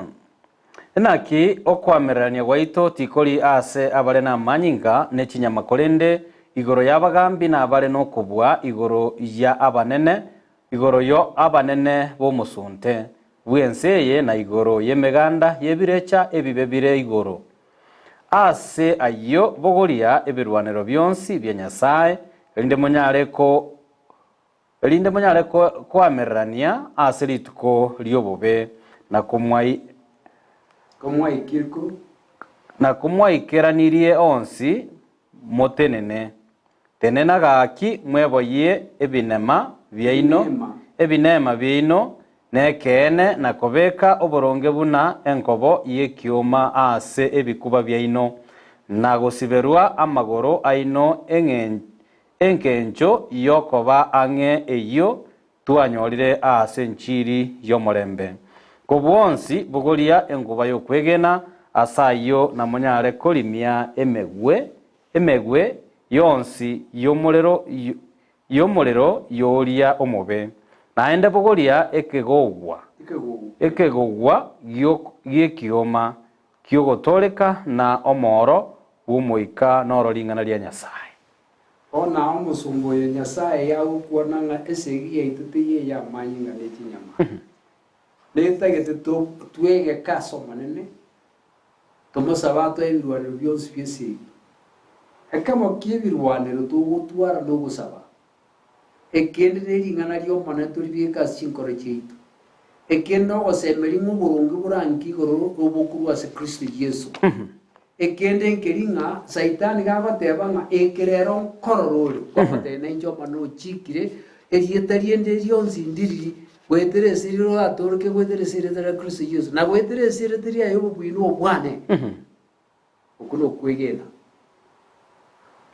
naki okoamererania gwaito tikori aase abare namanyinga ne chinyama korende igoro y'abagambi na abare nokobua igoro ya abanene, igoro yo abanene b'omosunte bw'ense eye na igoro y'emeganda y'ebirecha ebibe bire igoro. Ase ayio bogoria ebirwanero bionsi bia Nyasae, erinde monyare ko erinde monyare koamererania ase rituko ri'obobe, na komwai Komwaikirko. Na komwaikeranirie onsi, motenene. Tenena gaki mweboyie ebinema biaino, ebinema biaino nekeene, na kobeka oboronge buna enkobo y'ekioma ase ebikuba biaino, na gosiberwa amagoro aino engencho y'okoba ang'e eyio twanyorire aase enchiri y'omorembe. Kobwonsi bogoria enguba y'okwegena, ase ayio namonyare korimia emegwe emegwe yonsi y'omorero y'omorero y'oria omobe. Naende bogoria ekegogwa ekegogwa gi'ekioma ki'ogotooreka na omoro bw'Omoika noro ring'ana ria Nyasae. Bono nao omosomba oyo Nyasae agokwana ng'a esegi yaito teiyo ey'amanyinga ne chinyama. Netagete twegeke ase Omonene, tomosabe atoe ebirwanero bionsi bi'esegi. Ekemo ki'ebirwanero togotwara nogosaba, ekende nering'ana ri'Omonene toribeke ase chinkoro chiaito, ekende nogosemeria ng'a oboronge boranke igoro obokorwa ase Kristo Yeso. Ekende nkeri ng'a Saitani gagoteba ng'a eke rero nkorora ore, kwamotebia nainche Omonene ochikire, erieta riende rionsi ndiriri, goetera ase riria oratooreke goetera ase erieta ria Kristo Yeso, na goetera ase erieta riaye obobuya na obwane. Okwo nokwegena.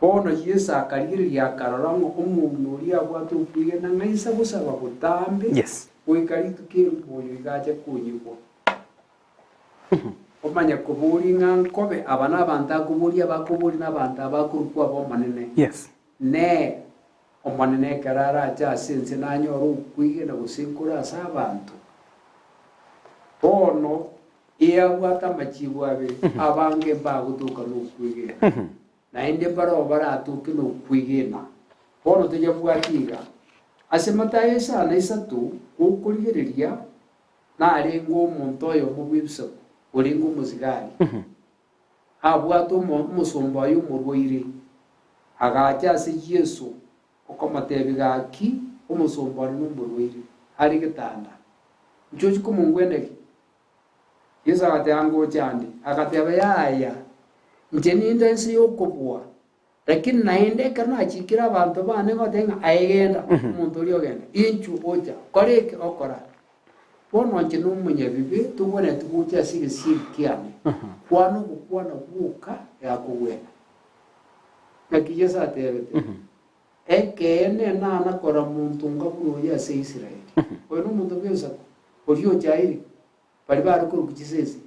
Bono Yeso akarigereria akarora ng'a omong'ina oria abwate okwegena ng'a inse gosaba botambe Yes. goika rituko erimo oyo iga ache konyigwa. Omanye koboria ng'a nkobe aba nabanto akoboria abakoboria nabanto abakorokwa ab'Omonene. Yes. Nere Omonene ekero arache ase ense nanyore okwegena gose nkore ase abanto. Bono eyabwate amachibo abere, abange mbagotoka nokwegena, naende mbarabwo baratoke nokwegena. Bono toyabwati iga, ase Matayo isano isato gokorigereria narenge omonto oyomo bw'ebisaku, orenge omosigari, abwate omosomba oye omorwaire, agacha ase Yeso okomotebia, Gaki, omosomba one nomorwaire, are getanda, inche ochie komongweneria? Yeso agateba, Ngocha nde. Agateba, Yaya, inche ninde inse y'okobua, lakini naende ekero nachikire abanto bane ngoteba ng'a aye genda, omonto oria ogenda, inchuo ocha, kora eke, okora. Bono inche nomonyabibe, togwenereti gocha ase egesieri kiane, kwana ogokwana gwoka gakogwena. Naki Yeso atebete, Ekeene nana kora monto onga buna oyo ase Israeli. Oyo nomonto bw'egesaku. Oria ochaire, baria bare korokwa chisese.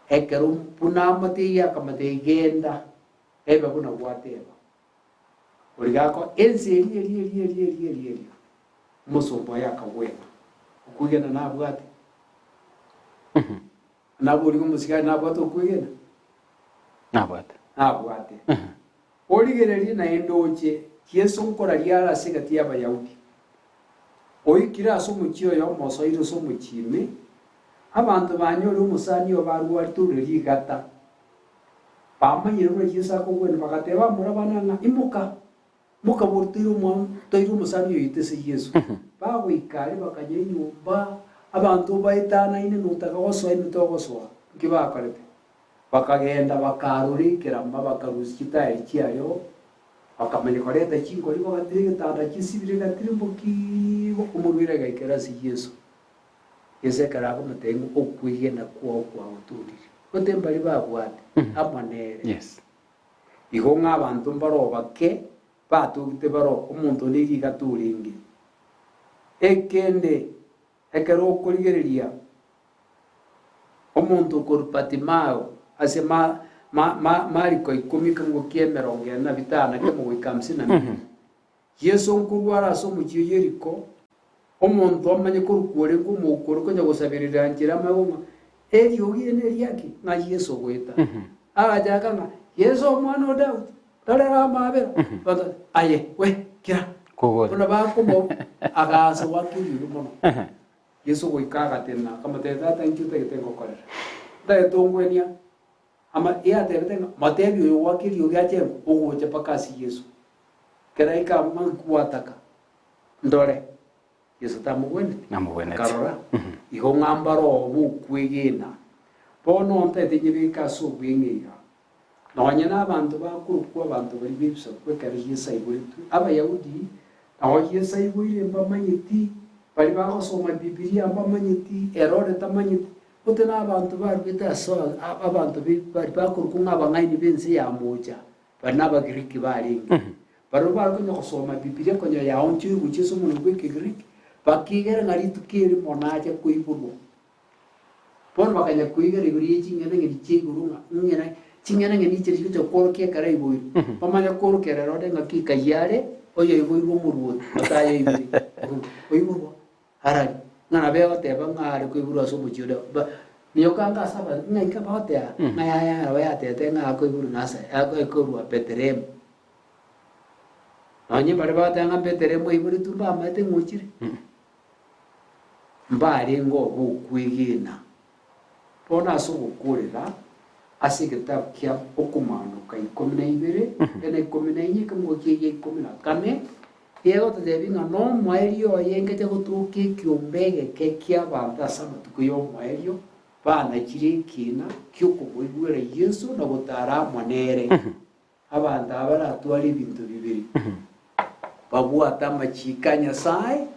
Ekero buna amotebia akamotebia, Genda, ebe buna gwateba. Oria gako ense eria eria eria eria eria eria eria, omosomba oye akagwena. Okwegena nabwate. Naboria omosigari nabwate okwegena? Nabwate. Nabwate. Origererie naende oche, Yeso nkoraria are ase egati y'Abayahudi. Oikire ase omochie oyomo osoire ase omochie ime, abanto banyore omosani obo arwarete ore rigata. Bamanyire buna Yeso akogwena, bagateba amora bana ng'a, Imoka, imoka boria toire omwa toire omosani oyoito ase Yeso. Bagoika aria bakanywa enyomba, abanto baetanaine notaka gosoa ime togosoa. Nki bakorete? Bakagenda bakarora ekerama, bakarusia chitaeri chiareo, bakamanya koreta chinkori, bagatira egetanda chisibire egatirimbokiigwa, omorwaire agaikera ase Yeso. Yeso ekero akomotebia ng'a okwegena kwao kwagotoorire, gote mbaria babwate amo nere. Yes. Igo ng'a abanto mbaroo bake batogete baroo, omonto onde rigato orenge. Ekende, ekero okorigereria Omonto okorwa Batimayo ase Mariko ikomi ekemogo kia emerongo ene na bitano na kemo goika hamsini na mbili. Yeso nkorwa are ase omochie o Yeriko, omonto amanye korokwa orenge omouko ore konya gosaberera nchera amanye ng'a eriogi eri neriaki ng'a Yeso ogoeta. Agachaka ng'a Yeso omwana o Daudi, rorera amaabera. Abanto aye we kira. Buna bakomo agaansa goaka eriogi mono. Yeso goika agatenena, akamotebia, Tata, inki otagete ngokorere? Ntagete ongwenia. Ama yatebete ng'a motebie oyo goaka eriogi ache ng'o, ogocha mpaka ase Yeso. Ekero aika amo ng'a nkwataka, ndore. Yeso tamogweneti? Namogweneti. Akarora, igo ng'a mbare oo bokwegena. Bono ntagete nyebeke ase obweng'e iga. Nonya nabanto bakorokwa abanto baria b'ebisaku ekero Yeso aiboretwe, Abayahudi, nao Yeso aiboire mbamanyeti, baria bagosoma Bibilia mbamanyeti, Herode tamanyeti, gose nabanto baruete ase abanto baria bakorokwa ng'a abang'aini b'ense ya moocha, baria n'Abagiriki barenge. Barabwo bare konya gosoma Bibilia konya yaonchoirwe gochia ase omonwa bw'Ekegiriki, bakigera ng'a rituko erimo nache koiborwa. Bono bakanya koigera igoro ye ching'enang'eni chia igoro ng'a ng'ina ching'enang'eni echi chigocha kworokia ekero aiboirwe. Bamanye kworokia Herode ng'a ki kayio are oyoiboirwe omoruoti otayoibire oiborwa arari ng'a nabo egoteba ng'a are koiborwa ase omochie oria ba minyoka anga ase aba ng'a inka bagoteba ng'a yaya nabo yatebete ng'a akoiborwa Nazareth akorwa Bethlehemu. Nonye baria bagoteba ng'a Bethlehemu aiboretwe mbamaete ng'a ochire. Mbarenge obokwegena. Bono ase ogokoorera ase egetabu kia Okomaanoka ikomi na ibere, na ikomi na inye, ekemogo kia egia ikomi na kane, gegototebia ng'a nomoerio oye ngeche gotoka ekiombe egeke ki'abanto ase amatuko y'omoerio, banachire ekiina ki'okomoigwera Yeso na gotara amo nere. Abanto aba baratware ebinto bibere, babwate amachiiko a Nyasae,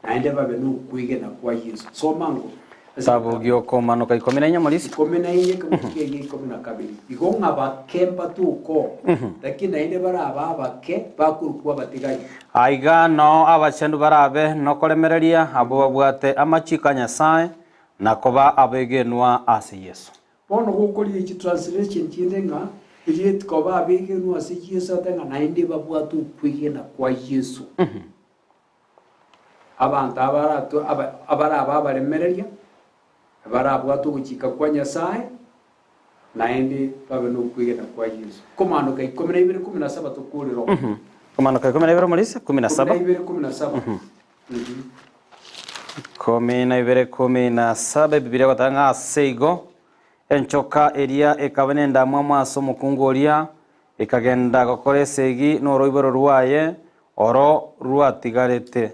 naende babe nokwegena kwa Yeso. Soma ango ase Kitabu egetabu gi'okomaanoka ikomi na inye Morisi. ikomi na inye ekemogo kiaye ikomi na kabere. Igo ng'a bake mbatoke oo, lakini naende barabe abake bakorokwa abatigari. Aiga nao abachendu barabe nokoremereria abwo babwate amachiiko a Nyasae na koba abegenwa ase Yeso. Bono gokoria chitranslation chinde ng'a erieti koba abegenwa ase Yeso ate ng'a naende babwate okwegena kwa Yeso. Abanto abaratwe aba abarabe abaremereria, barabwate ogochika kwa Nyasaye, naende babe nokwegena kwa Yeso. Komanoka ikomi na ibere kumi na saba tokorera oo. Komanoka ikomi na ibere omorisia kumi na Ikomi saba. na ibere kumi na saba. Ikomi na ibere ikomi na saba Ebibilia egoteba ng'a ase igo enchoka eria ekaba nendamwamu ase omokungu oria, ekagenda gokora esegi noroiboro rwaye oro rwatigarete,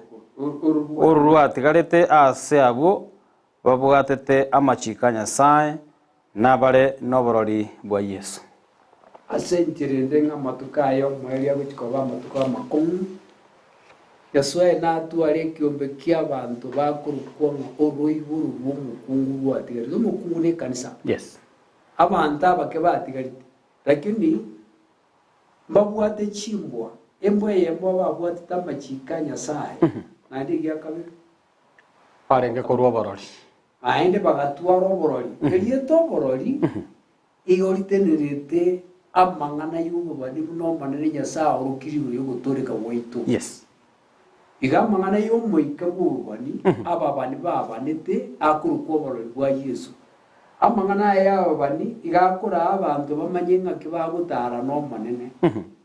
oru rwatigarete ase abwo babwatete amachiko a Nyasae nabare noborori bwa Yeso. Ase enchera ende ng'a amatuko aya omoerio agochia koba amatuko amakong'u, Nyasae natware ekiombe ki'abanto bakorokwa ng'a oroiboro rw'omokungu rwatigarete. Omokungu nekanisa. Yes. Abanto abake batigarete, lakini mbabwate chimbwa, embwa eyemo babwatete amachiko a Nyasae. Naende egia kabere. Barenge korwa oborori. Naende bagatwara oborori. Erieta oborori igo ritenerete amang'ana y'obobani buna Omonene Nyasae aorokirie igoro y'ogotooreka gwaito. Yes. Iga amang'ana y'omoika bw'obobani ababani baabanete akorokwa oborori bwa Yeso. Amang'ana aya y'ababani iga akoraa abanto bamanye ng'aki bagotara n'Omonene,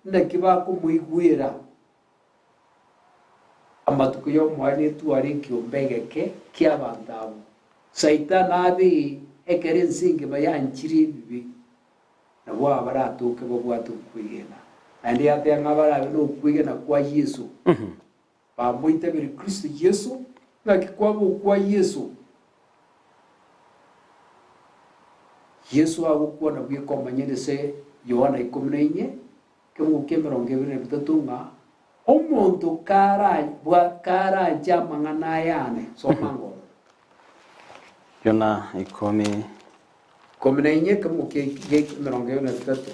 naki bakomoigwera. Amatuko y'omoerio netware ekiombe egeke ki'abanto abwo. Saitani abe ekero ense engima yanchire ebibe, nabwo aba baratoke babwate okwegena. Naende yateba ng'a barabe nokwegena kwa Yeso, bamoitabere Kristo Yeso, ng'aki kwaba okwa Yeso? Yeso agokwana bweka omonyene ase Yohana ikomi na inye, Ekebugu ki'emerongo ebere na bitato ng'a omonto karanche amang'ana aya ane, soma ngoro. Yona ikomi. Ikomi na inye, ekebugu ki'emerongo ebere na bitato.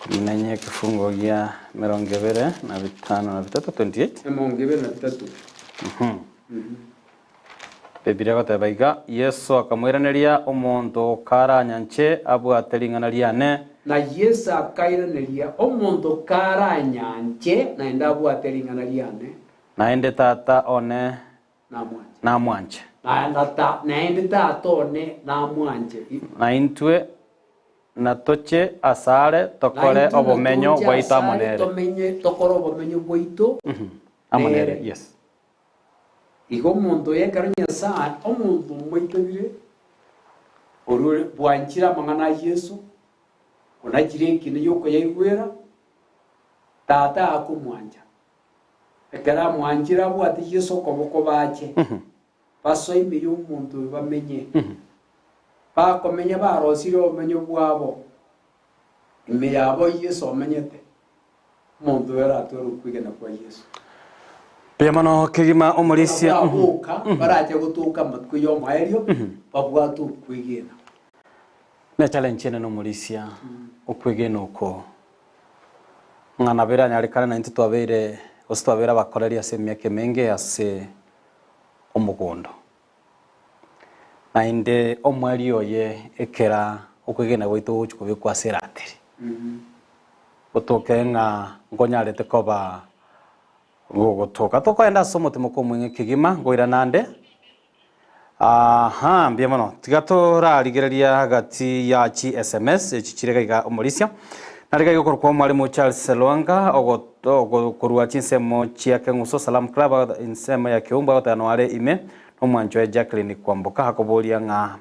Ikomi na inye ekefungo gia emerongo ebere na bitano na bitato, 28. Emerongo ebere na bitato. Biblia egoteba iga, Yeso akamoiraneria, Omonto karanyanche abwate ring'ana riane. Na Yeso akairaneria, Omonto karanyanche naende abwate ring'ana riane. Naende Tata one Namwanche. namwanche. Naende Tata one namwanche. Na intwe natoche asare tokore Naintwe obomenyo natoche bwaito amo asare nere. tomenye tokore obomenyo bwaito Amo nere, nere. yes. Igo omonto oyo ekero Nyasae, omonto omoitabire, oria ore bwanchire amang'ana a Yeso, onachire ekina gi'okoyaigwera, Tata akomwancha. Ekero amwanchire abwate Yeso okoboko bache, basoe ime y'omonto oyo bamenye. Bakomenya barosirie obomenyo bwabo, ime yabo Yeso omenyete. Omonto oyo aratware okwegena kwa Yeso. Mbuya mono kegima omorisia. Nabo aboka barache gotoka amatuko y'omoerio babwate okwegena. Ne challenge ene nomorisia okwegena oko ng'a nabo eranyarekane naintwe twabeire gose twabeire abakoreri ase emiaka emenge ase omogondo. Naende omoerio oye ekera okwegena gwaito gogochia kobekwa ase eratiri. Otoke ng'a nkonyarete koba gogotoka. Tokoenda ase omotimoko omweng'e kegima, nkoirana ande. Aha, mbuya mono. Tiga torarigereria gati ya chi sms echi chire gaiga omorisia. Nare gaiga okorokwa Omwalimu Charles Lwanga ogo korwa chinsemo chia Keng'uso Salaam Club ensemo ya Keumbu agoteba noare ime nomwancho oye Jacqueline Kwamboka akoboria ng'a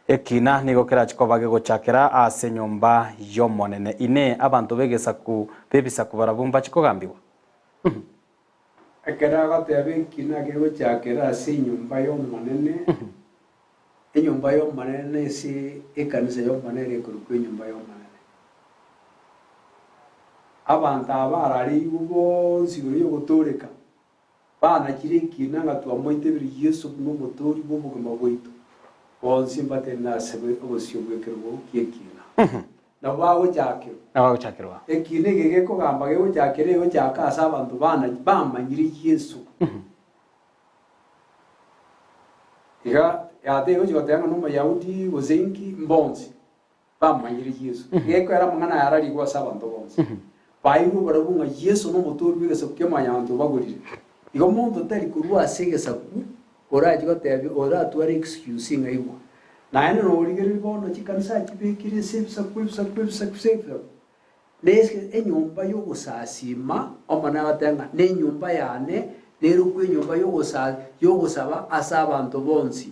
Ekina nigo kerache koba gegochakera ase enyomba y'Omonene. Inee! Abanto b'egesaku b'ebisaku barabwo mbache kogambigwa? Ekero agoteba ekina kegochakera ase enyomba y'Omonene, enyomba y'Omonene nase ekanisa y'Omonene ere ekorokwa enyomba y'Omonene. Abanto aba barareigwe bonsi igoro y'ogotooreka, Banachire ekiina ng'a twamoitebirie Yeso buna Omotoori bw'obogima bwaito, bonsi mbatenene ase obosio bw'ekerogo gi'ekiina. Nabo bagochakirwa. Nabo bagochakirwa. Ekiina eke gekogamba gegochakera egochaka ase abanto bana bamanyire Yeso. Iga yateba egochia goteba ng'a n'Omoyahudi gose inki, mbonsi. Bamomanyire Yeso. Gekoera amang'ana aya ararigwe ase abanto bonsi. Baigwe barabwo ng'a Yeso nomotoori bw'egesaku kia mwanyabanto obagorire. Igo monto tari korwa ase egesaku orache gotebia oratware excuse ng'a igwa. Naende norigereria bono chikanisa chibekire ase ebisaku ebisaku ebisaku ase ebisaku. Nese enyomba y'ogosasiima, Omonene agateba ng'a nenyomba yane nerokwe enyomba y'ogosaba ase abanto bonsi.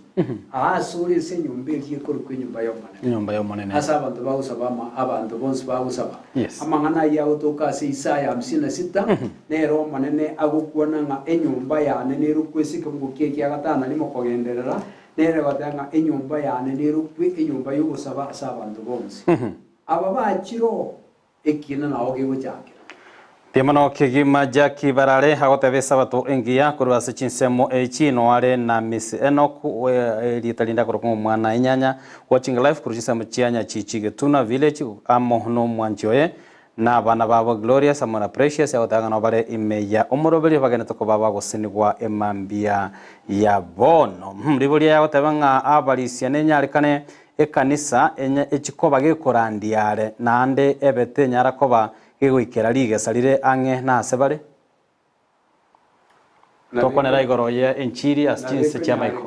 Aa asore ase enyomba eria ekorokwa enyomba y'Omonene. Enyomba y'Omonene. Ase abanto bagosaba ama abanto bonsi bagosaba. Yes. Amang'ana ayio agotoka ase Isaya hamsini na sita, nere Omonene agokwana ng'a enyomba yane nerokwe ase ekebugo kiaye kia gatano na rimo kogenderera, nere goteba ng'a enyomba yane nerokwe enyomba y'ogosaba ase abanto bonsi. Aba bachire oo, ekiina nao gegochakera. Mbuya mono kegima Jackie Barare agoteba esabato engiya korwa ase chinsemo echi noare na Miss Enock erieta rinde akorokwa ng'a omwana enyanya watching live korwa chinsemo chia Nyachichi Getuna village amo nomwanchi oye. Na abana babo Glorious amo na Precious agoteba ng'a nabo bare ime ya omoroberio bagenete koba bagosenigwa emambia ya bono. Riborio riaye agoteba ng'a abarisia nenyarekane ekanisa enye echikoba gekorandia are naende ebe tenyara koba gegoikera rigesa rire ang'e nase bare. Tokwanera igoro ye enchiri ase chinse chi'amaiko.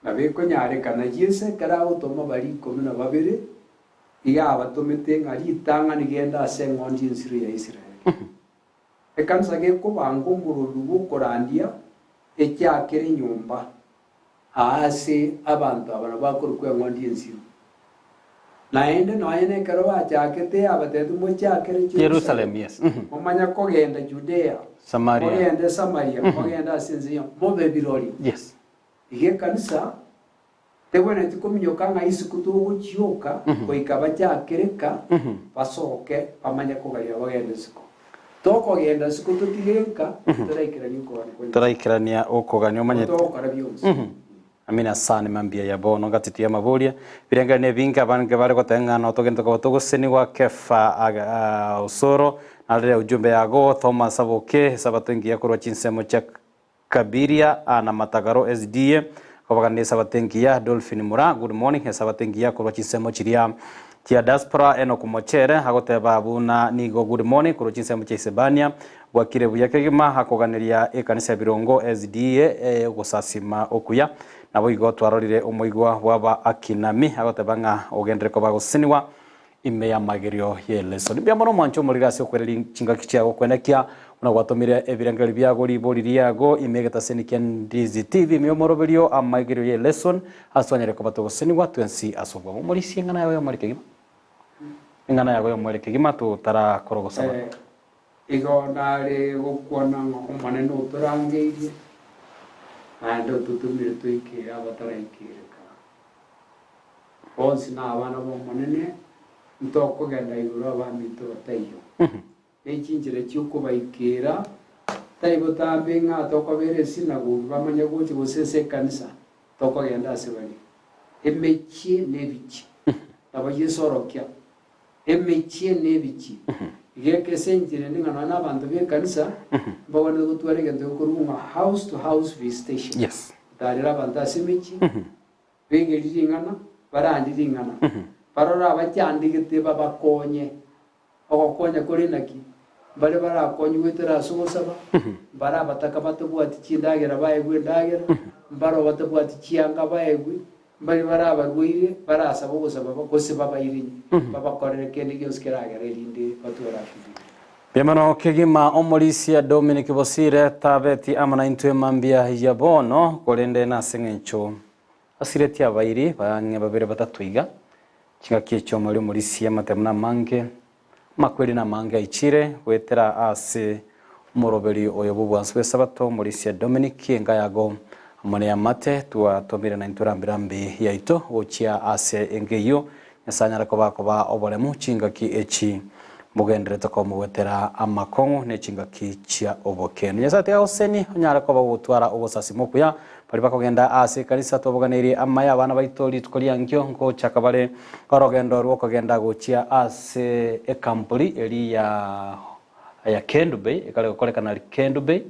Nabo ekonyarekana Yeso ekero agotoma baria ikomi na babere, iga abatomete ng'a ritang'ani genda ase eng'ondi y'ensiro ya Israeli. Ekanisa gekobanga omorobi bw'okorandia echiakere enyomba aase abanto aba nabo bakorokwa eng'ondi y'ensiro. Naende nonya nekero bachakete abatebi, Mochakere Jerusalemu, yes. momanye kogenda Judea, Samaria. mogende Samaria, mogende ase ense yonsi, mobe birori. Yes. Iga ekanisa tegwenereti kominyoka ng'a isiko togochioka goika bachakereka basoke bamanye kogaria bagende isiko. Tokogenda isiko totige nka, toraikeranie okogania kwa Nyasae. Toraikerania okogania omanyete. Togokora bionsi. Amina sana mambia ya bono gati y'amaboria birengere nebinge abange bare goteba ng'a notogende koba togosenigwa Kefa Osoro narire ujumbe yago Thomas Aboke esabato engiya korwa chinsemo chia Kabiria na Matagaro SDA kobagana esabato engiya Dolphin Mura good morning esabato engiya korwa chinsemo chiria chia diaspora Enock Mochere agoteba buna nigo good morning korwa chinsemo chia Isebania Bwakire buya kegima akoganeria ekanisa ya Birongo SDA ogosasima okuya. Naboigo twarorire omoigwa bw'aba Akinami agoteba ng'a ogenderere koba gosesenigwa ime y'amagerio y'eleso. Mbuya mono omwanche omoriri ase okwereria chingaki chiago kwenekia buna gwatomire ebirengererio biago ribori riago ime egetaseni kia Ndizi TV ime y'omoroberio amagerio y'eleson ase twanyare koba togosesenigwa twensi ase obwamo. Omorisia eng'ana yago y'omwere kegima. Eng'ana yago y'omwere kegima totarakora ogosaba. Igo nare gokwana ng'a Omonene otorangeirie, naende ototomire toikere abataraikereka. Bonsi nabana b'Omonene, ntokogenda igoro abaminto bataiyo. Ne chinchera chi'okobaikera, tari botambe ng'a tokobera esinagogi bamanye gocha gose ase ekanisa, tokogenda ase bare. Emechie nebichie, nabo Yeso orokia. Emechie nebichie. Iga ekese enchera ende ng'a nonya na abanto b'ekanisa mbagwenerete gotwara egento gekorwa ng'a house to house visitation. Yes. Gotarera abanto ase emechie, begerie ring'ana, barandie ring'ana, barore abachandegete babakonye. Ogokonya kore naki? Mbare barakonywe goetera ase ogosaba, mbare abataka batabwati chindagera baegwe endagera, mbare obatabwati chianga baegwe, Mbaria bare abarwaire barasabe ogosaba gose babairenye, babakorere kende gionsi keragere erinde batware afya engiya. Mbuya kegima omorisia Dominic Bosire tabeti amo naintwe mambia ya bono, korende nase eng'encho asiretie abairi bang'e babere batato iga. Chingaki echio omori omorisia amatemo namange, amakweri namange aichire goetera ase omoroberi oyo bw'obwansu bw'esabato omorisia Dominic enga yago amo neamate twatomire naintwe rambi rambi yaito gochia ase enga eyio Nyasae anyare koba akoba oboremu chingaki echi mogenderete komogoetera amakong'u ne chingaki chia obokendu. Nyasae tiga agosesenie onyare koba ogotwara ogosasima okuya. Baria bakogenda ase ekanisa twaboganeirie amaya abana baito rituko riankio ngochaka bare orogendo rw'okogenda gochia ase ekampuri eria ya ya Kendu Bay ekare gokorekana Kendu Bay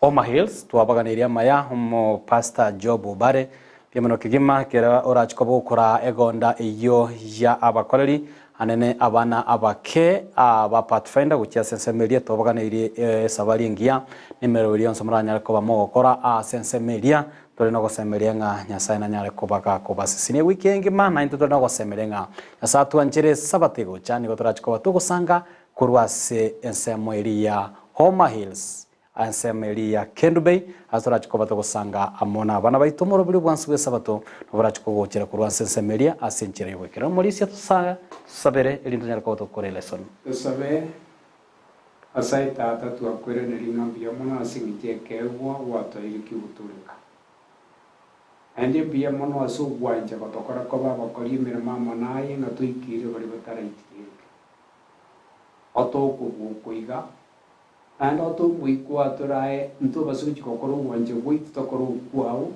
Homa Hills twabaganeirie amaya omopastor Job Obare mbuya mono kegima ekero orache koba ogokora egonda eyio ya abakoreri anene abana abake aba Pathfinder gochia ase ensemo eria twabaganeirie esabari engiya na emeroberi yonsi moranyare koba mogokora ase ensemo eria tore nogosemeria ng'a Nyasae nanyare koba gakobasesenia ewiki engima naintwe tore nogosemeria ng'a Nyasae atwanchere esabato egocha nigo torache koba togosanga korwa ase ensemo eria ya Homa Hills Ensemo eria ya Kendu Bay, ase torache koba togosanga amo nabana baito omorobiri obwansu bw'Esabato, noborache kogochera korwa ase ensemo eria ase enchera y'ogoikera. Omorisia tosabere erinde tonyare koba togokora elesson. Tosabe, Ase aye Tata twakwereneria ng'a mbuya mono ase eng'encho y'ekeegwa gwatoeire ki'ogotooreka. Naende mbuya mono ase ogwancha gotokora koba abakori emeremo amo naye ng'a toikeire baria bataraitigereka. Otokobua oko iga, Naende otoe omoika oo atorae, ntobase gochia gokora ogwancha gwaito tokore okwao,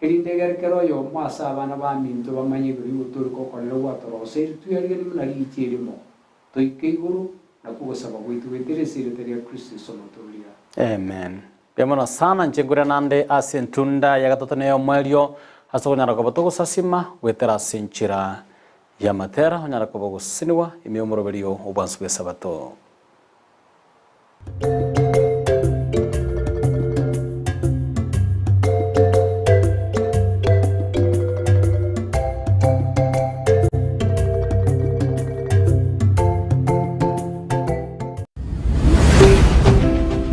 erinde egere kera oyomo ase abana baminto bamanye igoro y'ogotooreka okonene gwatoroseirie, twerigerie buna riicho erimo. Toike igoro, nakwo ogosaba gwaito goetera ase erieta ria Kristo Yeso Omotoria. Amen. Mbuya mono sana inche nkure nande ase entunda ya gatato na ey'omoerio ase okonyara koba togosasima goetera ase enchera y'amatera onyare koba ogosesenigwa ime y'omoroberio obwansu bw'esabato.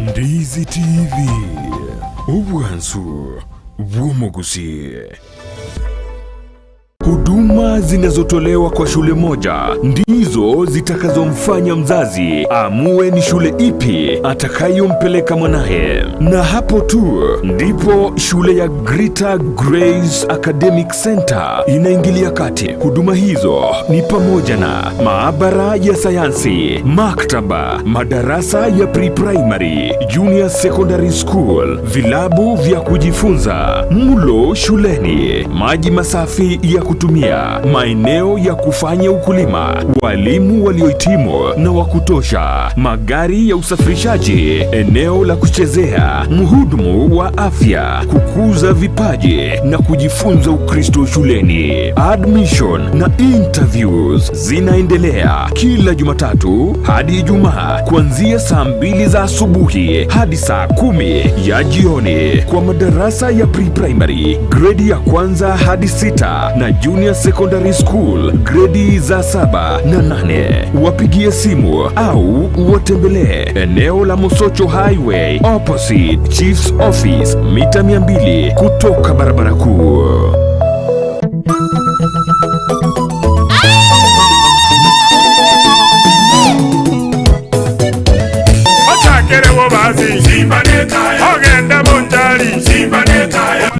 Ndizi TV, obwansu bw'omogusii. Huduma zinazotolewa kwa shule moja ndizo zitakazomfanya mzazi aamue ni shule ipi atakayompeleka mwanaye, na hapo tu ndipo shule ya Greater Grace Academic Center inaingilia kati. Huduma hizo ni pamoja na maabara ya sayansi, maktaba, madarasa ya pre-primary, junior secondary school, vilabu vya kujifunza, mlo shuleni, maji masafi ya kutumia, maeneo ya kufanya ukulima, walimu waliohitimu na wa kutosha, magari ya usafirishaji, eneo la kuchezea, mhudumu wa afya, kukuza vipaji na kujifunza Ukristo shuleni. Admission na interviews zinaendelea kila Jumatatu hadi Ijumaa kuanzia saa 2 za asubuhi hadi saa 10 ya jioni kwa madarasa ya pre-primary, gredi ya kwanza hadi 6 na junior secondary school gredi za 7 na 8. Wapigie simu au watembelee eneo la Mosocho Highway opposite Chief's Office, mita 200 kutoka barabara kuu.